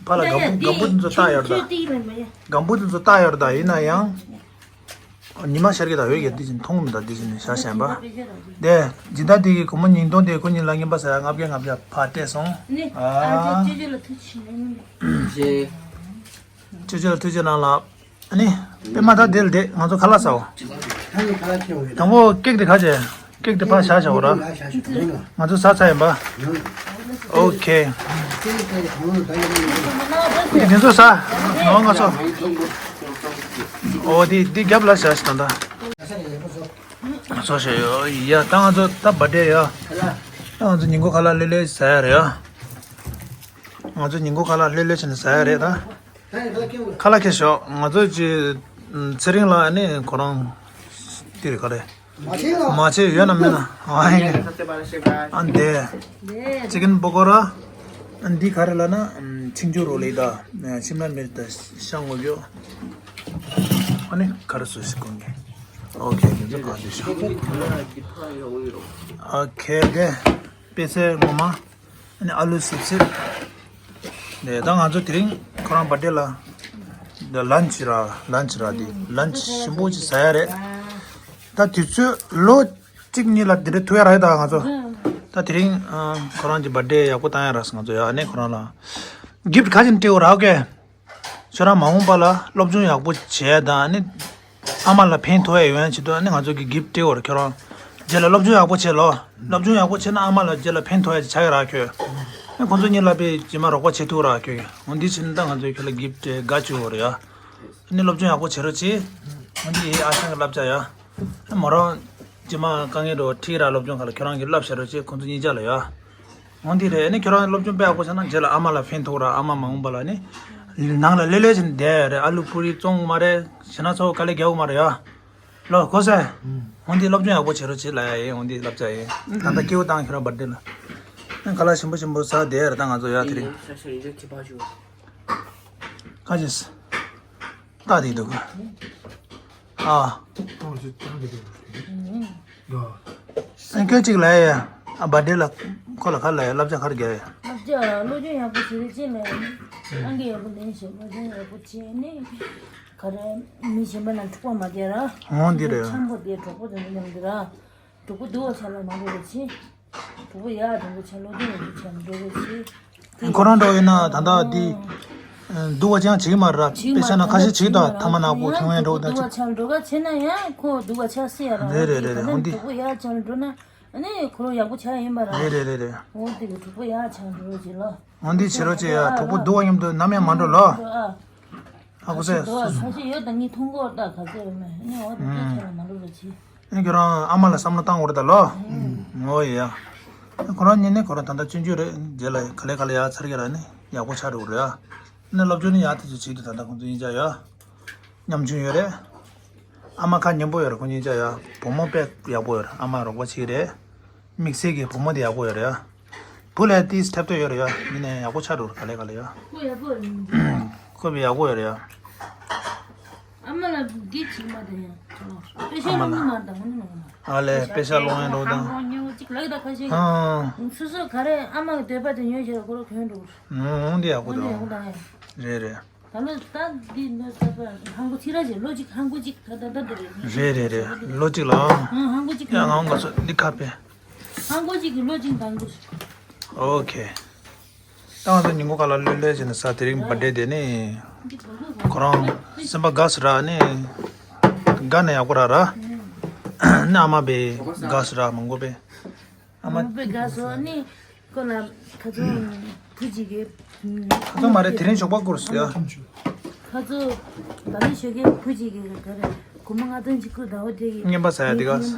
ཕར་ལ་སྒམ་པོ་སྒམ་པོ་དེ་ཚོ་བཏགས་ཡོད་རེད་ད། སྒམ་པོ་དེ་ཚོ་བཏགས་ཡོད་རེད་ད་ཡིན་ན་ཡང་། ཉི་མ་ཤར་གི་ད་འོད་ཀྱི་འདི་བཞིན་མཐོང་མི་འདུག་འདི་བཞིན་ནས་ཤར་བཞིན་པ། དེ་སྦྱིན་བདག་དེ་གི་སྒོར་མོ་ཉིས་སྟོང་དེ་ཁོ་གཉིས་ལ་རྔན་པ་ཟ་ཡ་ལྔ་བརྒྱ་ལྔ་བརྒྱ་ཕར་སྤྲད་སོང་། ཨ། ཅོ་ཅོ་ལ་ཐུགས་རྗེ་གནང་། ཅོ་ཅོ་ལ་ཐུགས་རྗེ་གནང་ལ། ཨ་ནི། པད་མ་ད་དེ་ལ་བསྡད་ང་ཚོ་ཁ་ལག་ཟ་འོ། དང་པོ་ཀེག་དེ་ག་བྱས། ཀེག་དེ་ཕར་བཞག་བཞག་འོ་ར། ང་ཚོ་ཟ་ཚར་ཡིན་པ། ཨོ་ཁེ། དེ་ཚོ་ཟ། ང་ང་ཚོ། ཨོ་དེ་དེ་རྒྱབ་ལ་བཞག་ཞིག་ད་ད། ང་ཚོ་ཞེས་ཡོ་ཡ་ད་ང་ཚོ་ད་བར་ཐི་ཌེ་ཡ། ད་ང་ཚོ་ཉིན་གུང་ཁ་ལག་ལྷོད་ལྷོད་ཟ་ཡ་རེད་ཡ། ང་ཚོ་ཉིན་གུང་ཁ་ལག་ལྷོད་ལྷོད་བྱས་ནས་ཟ་ཡ་རེད་ད། ཁ་ལག་ཁྱེར་ཤོག་ང་ཚོ་ཅི། ཚེ་རིང་ལགས་ནི་ཁོ་རང་། དེ་རེད་ག་རེད། མ་བྱེད་ལ། མ་བྱེད་ཡོད་ན་མེད་ན། ཨ་ཡེ། ཨ་འདས། ཅི་ཀན་པ་ཀོ་ར། ཨ་འདི་ག་རེ་ལབ་ན། ཆིང་ཆུ་རོ་ལི་དང་། ཤིམ་ལ་མིར་དང་ཤ་སྔོ་བྱོ། ཨ་ནི་ག་རེ་སོ་སི་གོང་གི། ཨོ་ཁེ་དེ་ཚོ་ག་དུས་ཤོག་ཨོ་ཁེ་དེ། པད་ཚལ་ངོ་མ། ཨ་ནི་ཨ་ལུ་སིབ་སིབ། ནས་ད་ང་ཚོ་དེ་རིང་ཁོ་རང་བར་ཐི་ཌེ་ལ། ད་ལན་ཆི་ར་ལན་ཆི་ར་དེ་ལན་ཆི་ཞིམ་པོ་ཅིག་ཟ་ཡ་རེད། ད་དུས་ཚོད་ལོ་གཅིག་གཉིས་ལ་དེ་འདྲ་ཐུག་ཡ་ར་ཡོད་ད་ང་ཚོ། ད་དེ་རིང་ཁོ་རང་གི་བར་ཐི་ཌེ་ཡག་པོ་བཏང་ཡ་ར་ང་ཚོ་ཡ་ཨ་ནི་ཁོ་རང་ལ་གིཕ་ཊི་ག་ཅིག་སྤྲད་འོ་ར་ཨོ་ཁེ། ཁྱོད་རང་མ་འོངས་པ་ལ་སློབ་སྦྱོང་ཡག་པོ་བྱས་དང་ནི། ཨ་མ་ལ་ཕན་ཐོགས་ཡ་ཡོང་ཡ་ཆེད་དུ་ནི་ང་ཚོ་གི་གིཕ་ཊི་སྤྲད་འོ་ར་ཁྱོད་རང་། རྗེས་ལ་སློབ་སྦྱོང་ཡག་པོ་བྱས་ལོ། སློབ་སྦྱོང་ཡག་པོ་བྱས་ན་ཨ་མ་ལ་རྗེས་ལ་ཕན་ཐོགས་ཡ་ཆགས་ཀྱི་ར་ཁྱོད། ནི་ཁོང་ཚོ་གཉིས་ལ་པའི་རྗེས་མ་རོགས་པ་བྱེད་ཐུབ་ར་ཁྱོད། འོ་འདི་བྱས་ན་ད་ང་ཚོས་ཁྱོད་ལ་གིཕ་ཊི་སྤྲད་དགའ་བཅུག་འོ་ར་ཡ། ནི་སློབ་སྦྱོང་ཡག་པོ་བྱེད་རོགས་གྱིས། འོ་འདི་ཡི་ཨ་ཞང་གི་བསླབ་བྱ་ཡ། མོ་རང་། རྗེས་མ་དཀའ་ངལ་འགྲོ་ཁྲིད་ར་སློབ་སྦྱོང་ཁ་ལ་ཁྱོད་རང་གིས་བསླབ་བྱ་རོགས་གྱིས་ཁོང་ཚོ་གཉིས་ཆ་ལ་ཡ། འོ་འདི་རེད་ནི་ཁྱོད་རང་སློབ་སྦྱོང་དཔེ་ཡག་པོ་བྱས་ན་རྗེས་ལ་ཨ་མ་ལ་ཕན་ཐོགས་ར་ཨ་མ་མ་འོངས་པ་ལ་ནི། ནང་ལ་ལྷོད་ལྷོད་བྱས་ནས་བསྡད་ཡ་རེད་ཨ་ལུ་པུ་རི་བཙོང་མ་རེད་ཞེ་ན་ཚ་བོ་དཀའ་ལས་རྒྱག་གི་མ་རེད་ཡ། ལོ་གོ་སེ། འོ་འདི་སློབ་སྦྱོང་ཡག་པོ་བྱེད་རོགས་བྱེད་ལ་ཡ་ཡིན་འོ་འདི་བསླབ་བྱ་ཡིན། ད་ལྟ་སྐྱེ་བོ་བཏང་ཁྱོད་རང་བར་ཐི་ཌེ་ལ། ཁ་ལག་ཞིམ་པོ་ཞིམ་པོ་ཟ་བསྡད་ཡ་རེད་ད་ང་ཚོ་ཡ་དེ་རིང་། ཁ་ཅིག་ད་དེ་འདུག་ཨ། ཨ་ཁྱོད་གཅིག་ལ་ཡ། ཨ་བར་ཐི་ཌེ་ལ། ཁོ་ལ་ཁ་ལ་ཡ་བསླབ་བྱ་ག་རེ་རྒྱག་ཡ། བསླབ་བྱ་སློབ་སྦྱོང་ཡག་པོ་བྱེད་རེས་ཅན་ལ་ཡ། ཨང་ཀི་ཡག་པོ་ལེན་ཞེས་སློབ་སྦྱོང་ཡག་པོ་བྱས་ནས། ག་རེ། མི་གཞན་པ་ལ་འཁྲུག་པ་མ་རྒྱག་ར། འོང་འདི་རེད། འཆམ་པོ་དེ་གྲོགས་པོ་དང་མཉམ་དུ་ར། གྲོགས་པོ་སྡུག་པ་ཆ་ལ་མ་འགྲོ་བ་བྱེད། གྲོགས་པོ་ཡག་དྲང་པོ་ཆ་སློབ་སྦྱོང་ཡག་པོ་ཆ་འགྲོ་བ་བྱེད། ཁོ་རང་འགྲོ་ཡིན་ན་ད་ལྟ་འདི། སྡུག་པ་ཅང་བྱེད་ཀྱི་མ་རེད་དཔེ་བྱས་ན་ཁ་ཤས་བྱེད་ཀྱི་ད་ཐ་མ་ནག་པོ་ཁྱོད་ཡང་འགྲོ་ད་སྡུག་པ་ཆ་འགྲོ་ག་བྱེད་ན་ཡང་ཁོ་སྡུག་པ་ཆ་སྲིད་ཡ་ར། རེད་རེད་རེད་རེད་འོང་འདི། གྲོགས་པོ་ཡག་ཆ་འགྲོ་ན་ཨ་ནི་ཁོ་རང་ཡག་པོ་ཆ་ཡིན་པ་ར། རེད་རེད་རེད་རེད། འོང་འདི་གི་གྲོགས་པོ་ཡག་ཆ་འགྲོ་བྱེད་ལོ། འོང་འདི་བྱེད་རོགས་བྱེད་ཡ་གྲོགས་པོ་སྡུག་པ་མཉམ་དུ་ནམ་ཡང་མ་འགྲོ་ལོ། ཨ་ཁུ་སེ། ཁ་ཤས་ཡོད་ད་ངས་མཐོང་གོ་ད་ག་ཚོད་ཡོད་མེད་ཨ་ནི་འོ་ད་ཁྱེད་ཁྱེད་ལ་མ་འགྲོ་ར་བྱེད། ཨེ་ཁྱོད་རང་ཨ་མ་ལ་བསམ་བློ་བཏང་འོ་རེད་ད་ལོ། ཨོ་ཡ། ཁོ་རང་གཉིས་ནི་ཁོ་རང་ད་ལྟ་སྤྱོད་འཇུག་རེད་རྗེས་ལ་ག་ལེ་ག་ལེ་ཡག་ཚར་གི་ར་ནི་ཡག་པོ་ཆགས་འགྲོ་གི་རེད་ཨ། ནི་སློབ་སྦྱོང་ནི་ཡག་ཐག་ཆོད་བྱེད་དུས་ད་ལྟ་ཁོང་ཚོ་གཉིས་ཆ་ཡ། ཉམ་ཆུང་ཡོད་རེད། ཨ་མ་ཁ་ཉན་པོ་ཡོད་རེད་ཁོང་གཉིས་ཆ་ཡ། བུ་མོ་དཔེ་ཡག་པོ་ཡོད་རེད་ཨ་མ་རོགས་པ་བྱེད་ཀྱི་རེད། དམིགས་བསལ་གྱི་བུ་མོ་དེ་ཡག་པོ་ཡོད་རེད་ཨ། བུ་ལས་ཏིས་ཐེབས་ཐོབ་ཡོད་རེད་ཡ། ཡིན་ནའི་ཡག་པོ་ཆགས་འགྲོ་རེད་ག་ལེ་ག་ལེ་ཡ། ཁོ་ཡག་པོ་རེད། ཁོ་བི་ཡག་པོ་ཡོད་རེད་ཡ། ཨ་ ཨ་མ་ལ་འདི་བྱིས་མ་དེ་ཡང་། དཔེ་ཤ་ཨ་མ་ལ། སློང་གི་མ་དང་ངོ་ནི་མ་མ། ཨ་ལས་དཔེ་ཤ་སློང་ཡང་འགྲོ་དང་། ཧང་ཧང་ཉེ་བོ་གཅིག་ལག་དང་ཁ་ཤས། ཧང་། སོ་སོ་ག་རེ་ཨ་མ་གི་འདོད་པ་དེ་ཉོས་བྱས་ཁོ་རང་གྱོན་འགྲོ། ཧང་ཧང་འདི་ཡག་པོ་འདུག་ཨ་མ་ལ་ཡག་པོ་དང་ཡ། རེད་རེད། ད་ལོ་ད་འདི་ནོ་ས་པ་ཧང་གོ་ཚི་ར་ཅིག་ལོ་གཅིག་ཧང་གོ་གཅིག་ད་ད་ད་འདི་རེད། རེད་རེད་རེད། ལོ་གཅིག་ལ། ཧང་ཧང་གོ་གཅིག་ཡ་ང་ང་ཚོ་འདི་ཁ་པེ། ཧང་གོ་གཅིག་གི་ལོ་གཅིག་དང་གོ། ཨོ་ཁེ། ད་ང་ཚོ་ཉིན་གུང་ཁ་ལ་ལྷོད་ལྷོད་བྱས་ནས་ས་དེ་རིང་བར་ཌེ་དེ་ནི། ཁོ་རང་སེམས་པ་དགའ་སི་ར་ནི། དགའ་ན་ཡག་པོ་ར་ར། ནི་ཨ་མ་བས་དགའ་སི་ར་མང་པོ་བས། ཨ་མ། མང་པོ་བས་དགའ་སོ་ནི། ཁོ་ལ་ཁ་ཚོ་བུ་གཅིག་གི། ཁ་ཚོ་མ་རེད་དེ་རིང་ཞོགས་པ་སྐོར་སོ་ཡ། ཁ་ཚོ་ད་ནི་ཞོགས་ཀའི་བུ་གཅིག་གི་ག་རེ་གོ་མ་ང་ཚོ་གཅིག་ཁུ་ཟླ་བ་དེ་གི་རྔན་པ་ཟ་ཡ་དེ་ག་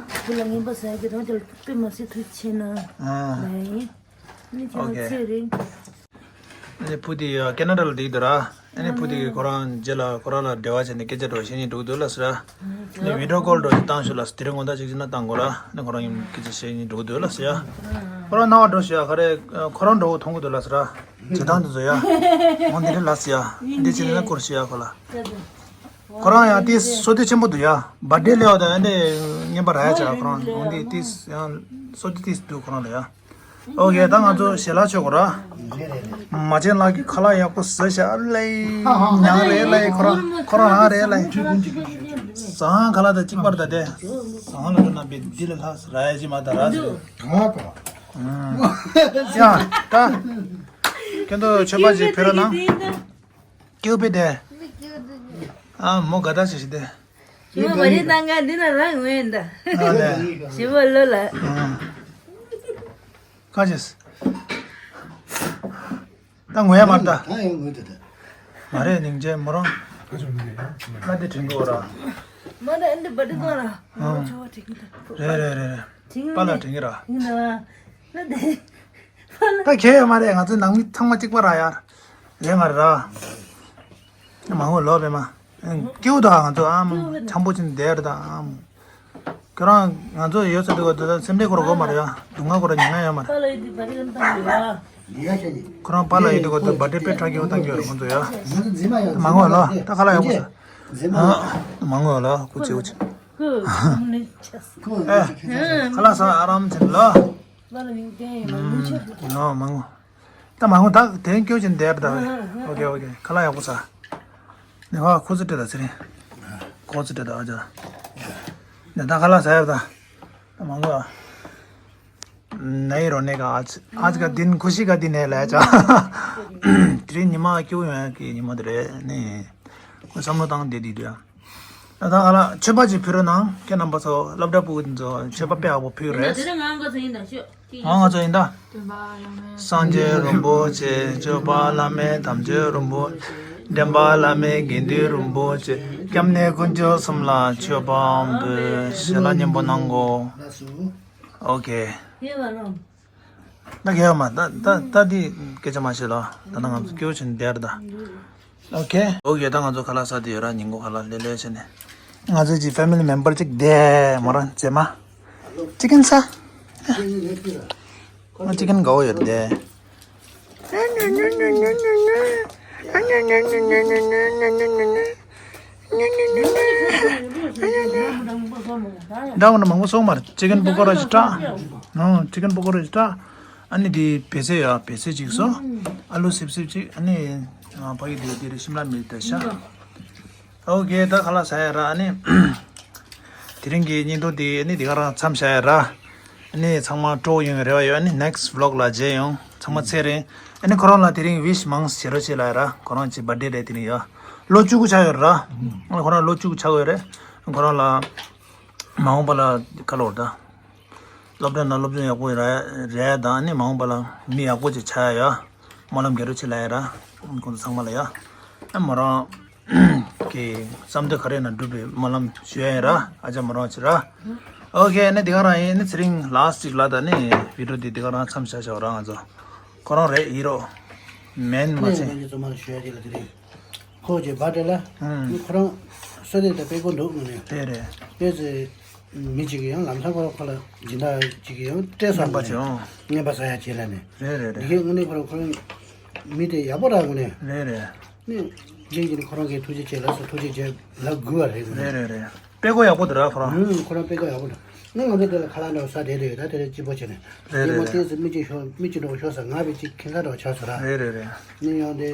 བུ་ལ་རྔན་པ་ཟ་ཡ་གི་དོན་དེ་དཔེ་མ་སྲིད་ཐུགས་ཆེ་ན་ཨ། ལ་ཡིན། ནི་ཁྱེད་ལ་ཨོ་ཁེ། ཚེ་རིང་། ཨ་ནི་བུ་དེ་ཡ་ཀེ་ན་ཌ་ལ་བསྡད་འདུག་ར། ཨ་ནི་བུ་དེ་གིས་ཁོ་རང་རྗེས་ལ་ཁོ་རང་ལ་འབྲེལ་བ་བྱས་ནས་སྐད་ཆ་འདྲ་བོ་བཤད་སྙིང་འདོད་ཀྱི་འདུག་ལབ་ཟེར་ར། ཨ་ནི་བི་ཌི་ཡོ་ཀོལ་འདྲ་བོ་ཞིག་བཏང་ཤོག་ལབ་ཟེར། དེ་རིང་དགོང་དག་ཅིག་ཅིག་ན་བཏང་དགོས་ར། ཨ་ནི་ཁོ་རང་གཉིས་སྐད་ཆ་བཤད་སྙིང་འདོད་ཀྱི་འདུག་ལབ་ཟེར་ཡ། ཨ་ཁོ་རང་སྣང་བ་འགྲོ་ཤོག་ཡ། ག་རེ་ཁོ་རང་འདྲ་བོ་མཐོང་གི་འདུག་ལབ་ཟེར་ར། བྱེད་སྟངས་དེ་ཚོ་ཡ། འོ་འདི་འདྲ་ལབ་ཟེར་ཡ། འདི་བྱས་ན་སྐོར་ཞིག་ཡ་ཁོ་ལ། ཁོ་རང་ཡང་དེ་བསོད་བདེ་ཆེན་པོ་འདུག་ཡ། བར་ཌེ་སླེབས་པ་དང་ཨ་ནི་རྔན་པ་རག་ཡ་ཆགས། ཁོ་རང་འོ་འདི་དེ་ཡང་བསོད་བདེ་དེ་འདུག་ཁོ་རང་ལ་ཡ། ཨོ་ཁེ། ད་ང་ཚོ་ཞལ་ལག་མཆོད་དགོས་ར། མ་བྱན་ལགས་ཀྱིས་ཁ་ལག་ཡག་པོ་བཟོས་ཤག་ལེ། ཉང་རེད་ལེ། ཁོ་རང་ཁོ་རང་རང་རེད་ལེ། ཟ་ཁང་ཁ་ལག་དང་གཅིག་པ་རེད་ད་དེ། ཟ་ཁང་ལ་འགྲོ་ན་བི་འདི་ལས་ལྷག་ར་ཡ་ཅིག་མ་ད་ར་ཟེར། ཡ་ད། ཁྱོད་ཚོ་མཆོད་པ་ཅིག་ཕུལ་རོགས་གནང་། ཀེའུ་པེ་དེ། ཨ་མོ་ག་ད་ཞེ་ཞེ་དེ། ཞི་མ་མ་རེད་ད། ང་འདི་ན་རང་ངོས་ཡིན་ད། ཨ་ལས། ཞི་མ་ལོ་ལ། ཨ། ཁ་ཅེས། ད་ངོས་ཡ་མར་ད། ད་ཡང་ངོས་ད་ད། མ་རེད་སྙིང་རྗེ་མོ་རང་། ང་འདི་དྲན་གི་འོ་ར། མ་ད་ཨ་འདི་བ་འདི་གང་ར། ཨ། ང་ཆོ་བ་དྲན་གི་ད། རེད་རེད་རེད་རེད། དྲན་གི་པཱ་ལགས་དྲན་གི་ར། ཡིན་ན། ང་འདི། ད་གལ་ཡོད་མ་རེད། ང་ཚོའི་ནང་མི་ཚང་མ་གཅིག་པ་ར་ཡ། རེད་མ་རེད་ར། མང་པོ་ལོག་པས་མ། སྐྱིད་པོ་འདུག་ང་ཚོ་ཨ་མ་འཆམ་པོ་ཅིག་བསྡད་རེད་ད་ཨ་མ། ཁྱོད་རང་ང་ཚོ་ཡོད་ཚད་འདུག་ག་འདུག་སེམས་ཁྲལ་སྐོར་དགོས་མ་རེད་ཡ། སྡུག་བསྔལ་སྐོར་ཉན་ཡ་ཡོད་མ་རེད། ཁོ་ལ་ཡོད་དུས་བ་རི་ཀན་བཏང་ཡོད་ཡ། ཁོ་རང་པཱ་ལགས་ཡོད་དུས་སྐོར་དུ་བར་ཌེ་དཔེ་དྲག་སྐྱིད་པོ་བཏང་གི་ཡོད་རེད་ཁོང་ཚོ་ཡ། མང་པོ་ལོ་ད་ཁ་ལག་ཡག་པོ་ཟ། མང་པོ་ལོ་ཁུ་ཆེ་བོ་ཆེ། ཁོ་ཨེ། ཁ་ལག་ཟ་ཨ་རམ་ཆེན་ལོ། ལོ་མང་པོ། ད་མང་པོ་ད་དེ་སྐྱོ་ཅན་བསྡད་པ་ད། ཨོ་ཁེ་ཨོ་ཁེ། ཁ་ལག་ཡག་པོ་ཟ། ནི་ཧ་ཁོ་ཚོ་སྤྲད་ད་ཚེ་རིང་། ཁོ་ཚོ་སྤྲད་ད་ཨ་ཅག་ནི་ད་ཁ་ལག་ཟ་ཡག་ད། ད་མང་པོ་ཨ། नहीं रोने का आज आज का दिन खुशी का दिन है ལབ་ཅག་དེ་རིང་ཉི་མ་སྐྱིད་པོ་ཡོང་ཡག་གི་ཉི་མ་དེ་རེད་ནི། ཁོ་བསམ་བློ་བཏང་བསྡད་དེ་དུས་ཨ། ད་ལྟ་ང་ལ་མཆོད་པ་ཅིག་ཕུལ་རོགས་གནང་། ཁྱེད་རྣམ་པ་ཚོ་སློབ་གྲྭ་ཕྲུ་གུ་དེ་ཚོ་མཆོད་པ་དཔེ་ཡག་པོ་ཕུལ་རེད། ང་ང་ཚོ་ཡིན་ད། སངས་རྒྱས་རིན་པོ་ཆེ་སྐྱོབ་པ་བླ་མེད་དམ་ཆོས་རིན་པོ་ཆེ། འདྲེན་པ་བླ་མེད་དགེ་འདུན་རིན་པོ་ཆེ། སྐྱབས་གནས་དཀོན་མཆོག་གསུམ་ལ་མཆོད་པ་འབུལ། ཞལ་ལག་མཉེས་པོ་གནང་གོ། ཨོ་ཁེ། ད་གལ་ཡོད་མ། ད་ད་ད་འདི་སྐད་ཆ་མ་བཤད་ལ། ད་ནང་ང་ཚོ་སྐྱོ་ཆེན་བསྡད་རེད་ད། ཨོ་ཁེ། ཨོ་ཁེ། ད་ང་ཚོ་ཁ་ལག་ཟ་དེ་ཡོད་ར། ཉིན་གུང་ཁ་ལག་ལེ་ལེ་བྱས་ནས། ང་ཚོ་གི་ཕེ་མི་ལི་མེམ་བར་གཅིག་བསྡད་མོ་རང་རྗེས་མ། ཅི་ཀན་ཟ། ང་ཅི་ཀན་དགའ་བོ་ཡོད་རེད་དེ། འདྲ་བོ་ན་མང་པོ་སོང་མ་རེད། ཅི་ཀན་པོ་ཀོ་ར་ཞིག་སྤྲད། ཨོ། ཅི་ཀན་པོ་ཀོ་ར་ཞིག་སྤྲད། ཨ་ནི་དེ་བལ་ཚལ་ཡ། བལ་ཚལ་གཅིག་སོང་། ཨ་ལུ་སིབ་སིབ་གཅིག་ཨ་ནི་ཕ་གི་དེ་དེ་རེད། ཤིམ་ལ་མིར་དེ་ཤ། ཨོ་ཁེ། ད་ཁ་ལག་ཟ་ཡ་ར། ཨ་ནི་དེ་རིང་གི་བརྙན་ཐུང་དེ་ཨ་ནི་དེ་ག་རང་མཚམས་བཞག་ཡ་ར། ཨ་ནི་ཚང་མ་སྤྲོ་ཡོང་བའི་རེ་བ་ཡོད། ཨ་ནི་ནེགསི་བི་ལོག་ལ་མཇལ་ཡོང་། ཚང་མ་ཚེ་རིང་། ཨ་ནི་ཁོ་རང་ལ་དེ་རིང་ཝིཤ་མང་བྱེད་རོགས་བྱེད་ལབ་ཡ་ར། ཁོ་རང་གི་བར་ཌེ་རེད་དེ་རིང་ཡ། ལོ་བཅུ་དགུ་ཆགས་ཡོད་ར། ཨ་ནི་ཁོ་རང་ལོ་བཅུ་དགུ་ཆགས་ཡོད་རེད། ཁོ་རང་ལ་མ་འོངས་པ་ལ་ཁ་ལོ་ར་ད། སློབ་གྲྭ་ནང་སློབ་སྦྱོང་ཡག་པོ་ར་རེད་དང་། ཨ་ནི་མ་འོངས་པ་ལ་མི་ཡག་པོ་ཅིག་ཆགས་ཡ། སྨོན་ལམ་རྒྱ་རུ་ཆེ་ལབ་ཡ་ར། ཁོང་ཚོ་ཚང་མ་ལ་ཡ། ཨ་མོ་རང་གི་བསམ་འདོད་ག་རེ་ན་འགྲུབ་པའི་སྨོན་ལམ་ཞུ་ཡ་ཡིན་ར། ཨ་ཅག་མོ་རང་ཆེ་ར། ཨོ་ཁེ། ཨ་ནི་དེ་ག་རང་ཡིན། ཨ་ནི་ཚེ་རིང་ལ་སི་ཊི་ཅིག་ལ་ད་ནི་བི་ཌི་ཡོ་དེ་དེ་ག་རང་མཚམས་བཞག་བཞག་ར། ང་ཚོ་ཁོ་རང་རེད་ཡིན་རོགས། མེན་མ་ཚེ། ཁོ་གི་བ་དེ་ལ། ཨང་། ཁོ་རང་བསོད་བདེ་དང་དཔེ་ཁོ་འདུག་ངོ་ནས། དེ་རེད། དེ་ཚེ་མི་གཅིག་གིས་ཡང་ལམ་སང་ཁོ་ཁོ་ལ་སྦྱིན་བདག་གཅིག་གིས་ཡང་སྤྲད་སོང་། རྔན་པ་ཅིག་ཨང་། རྔན་པ་ཟ་ཡ་བྱེད་ལ་ནས། རེད་རེད་རེད། འདི་གའི་དངོས་གནས་ཁོ་རང་ཁོ་རང་མི་དེ་ཡག་པོ་ར་ངོ་ནས། རེད་རེད། ནི། ཅན་གྱིས་ནི་ཁོ་རང་གིས་ཐུགས་རྗེ་ཆེ་ལགས་སོ། ཐུགས་རྗེ་ཆེ་ལབ་དགོས་པ་རེད། རེད་རེད་རེད། དཔེ་ཀོ་ཡག་པོ་འདུག་ར་ཁོ་རང་། ཨུམ། ཁོ་རང་དཔེ་ཀོ་ཡག་པོ་འདུག་ནི་ང་ཚོ་དེ་ལ་ཁ་ལག་འདྲ་བོ་ཟ་བསྡད་བསྡད་ཡོད། ད་དེ་རིང་སྐྱིད་པོ་བྱས་ནས། རེད་ཉིན་མོ་རེད་ཏོག་ཙམ་མི་གཅིག་ཤོར་མི་གཅིག་འདྲ་བོ་ཤོར་ས། ང་བས་གཅིག་ཁྱད་མཚར་འདྲ་བོ་ཆགས་སོང་ར། རེད་རེད་རེད། ནི་ཡང་དེ་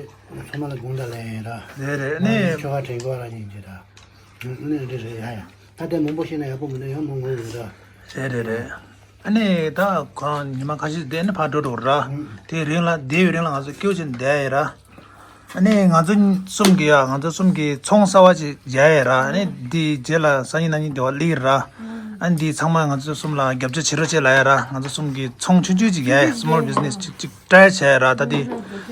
ཚང་མ་ལ་དགོངས་དག་ལན་ཡིན་ར། རེད་རེད། ནི་ཆོ་ག་དྲན་གོ་ར་ཉིན་གྱི་ར། ནི་འདི་རེད་ཡ་ཡ། ད་དེ་མང་པོ་བཤད་ན་ཡག་པོ་མི་འདུག་ཡང་མང་མང་ཡོད་ར། རེད་རེད་རེད། ཨ་ནི་ད་གང་ཉི་མ་ཁ་ཤས་བསྡད་ནི་ཕར་འགྲོ་འགྲོ་ར། དེའི་རིང་ལ་བསྡད་ཡོད་རིང་ལ་ང་ཚོ་སྐྱིད་པོ་བྱས་ནས་བསྡད་ཡོད་ར། ཨ་ནི་ང་ཚོ་གསུམ་གྱི་ཡ་ང་ཚོ་གསུམ་གྱི་ཚོང་གསར་བ་ཅིག་རྒྱག་ཡ་ར། ཨ་ནི་དེའི་རྗེས་ལ་སང་ཉིན་གནངས་ཉིན་དེ་བ་སླེབས་ར། ཨ་ནི་དེ་ཚང་མ་ང་ཚོ་གསུམ་ལ་རྒྱབ་སྐྱོར་བྱེད་རོགས་བྱེད་ལབ་ཡ་ར། ང་ཚོ་གསུམ་གྱི་ཚོང་ཆུང་ཆུང་ཅིག་རྒྱག་ཡ། སི་མོལ་བི་ཛི་ནེས་ཅིག་ཅིག་ཊའི་བྱས་ར། ད་དེ་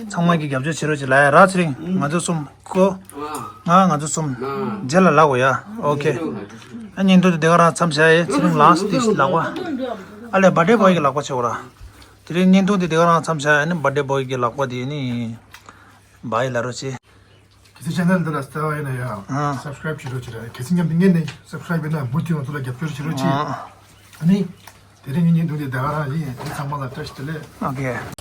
ཚང་མ་གི་རྒྱབ་སྐྱོར་བྱེད་རོགས་བྱེད་ལབ་ཡ་ར། ཚེ་རིང་ང་ཚོ་གསུམ་ཁོ། ང་ང་ཚོ་གསུམ། རྗེས་ལ་ལབ་དགོས་ཡ། ཨོ་ཁེ། ཨ་བརྙན་ཐུང་དེ་དེ་ག་རང་མཚམས་བཞག་ཡ། ཚེ་རིང་ལགས་སོ། དེ་ལག་པ། ཨ་ལས་བར་ཐི་ཌེ་བོའི་གི་ལག་པ་བྱེད་དགོས་ར། དེ་རིང་བརྙན་ཐུང་དེ་དེ་ག་རང་མཚམས་བཞག་ཡ། ནི་བར་ཐི་ཌེ་བོའི་གི་ལག་པ་དེ་ནི་བའི་ལབ་རོགས་བྱེད། གལ་སྲིད་ཅེ་ནལ་འདི་ལ་བལྟས་པ་ཡིན་ན་ཡང་ཨ་སབ་སི་ཀ་རའིབ་བྱེད་རོགས་བྱེད་ར། གལ་སྲིད་མཉམ་དུ་ངས་ནི་སབ་སི་ཀ་རའིབ་ཡིན་ན་མུ་མཐུད་ང་ཚོ་ལ་རྒྱབ་སྐྱོར་བྱེད་རོགས་བྱེད། ཨ་ནི་དེ་རིང་གི་བརྙན་ཐུང་དེ་དེ་ག་རང་ཡིན། ཨ་ནི་ཚང་མ་ལ་བཀྲ་ཤིས་བདེ་ལེགས། ཨོ་ཁེ།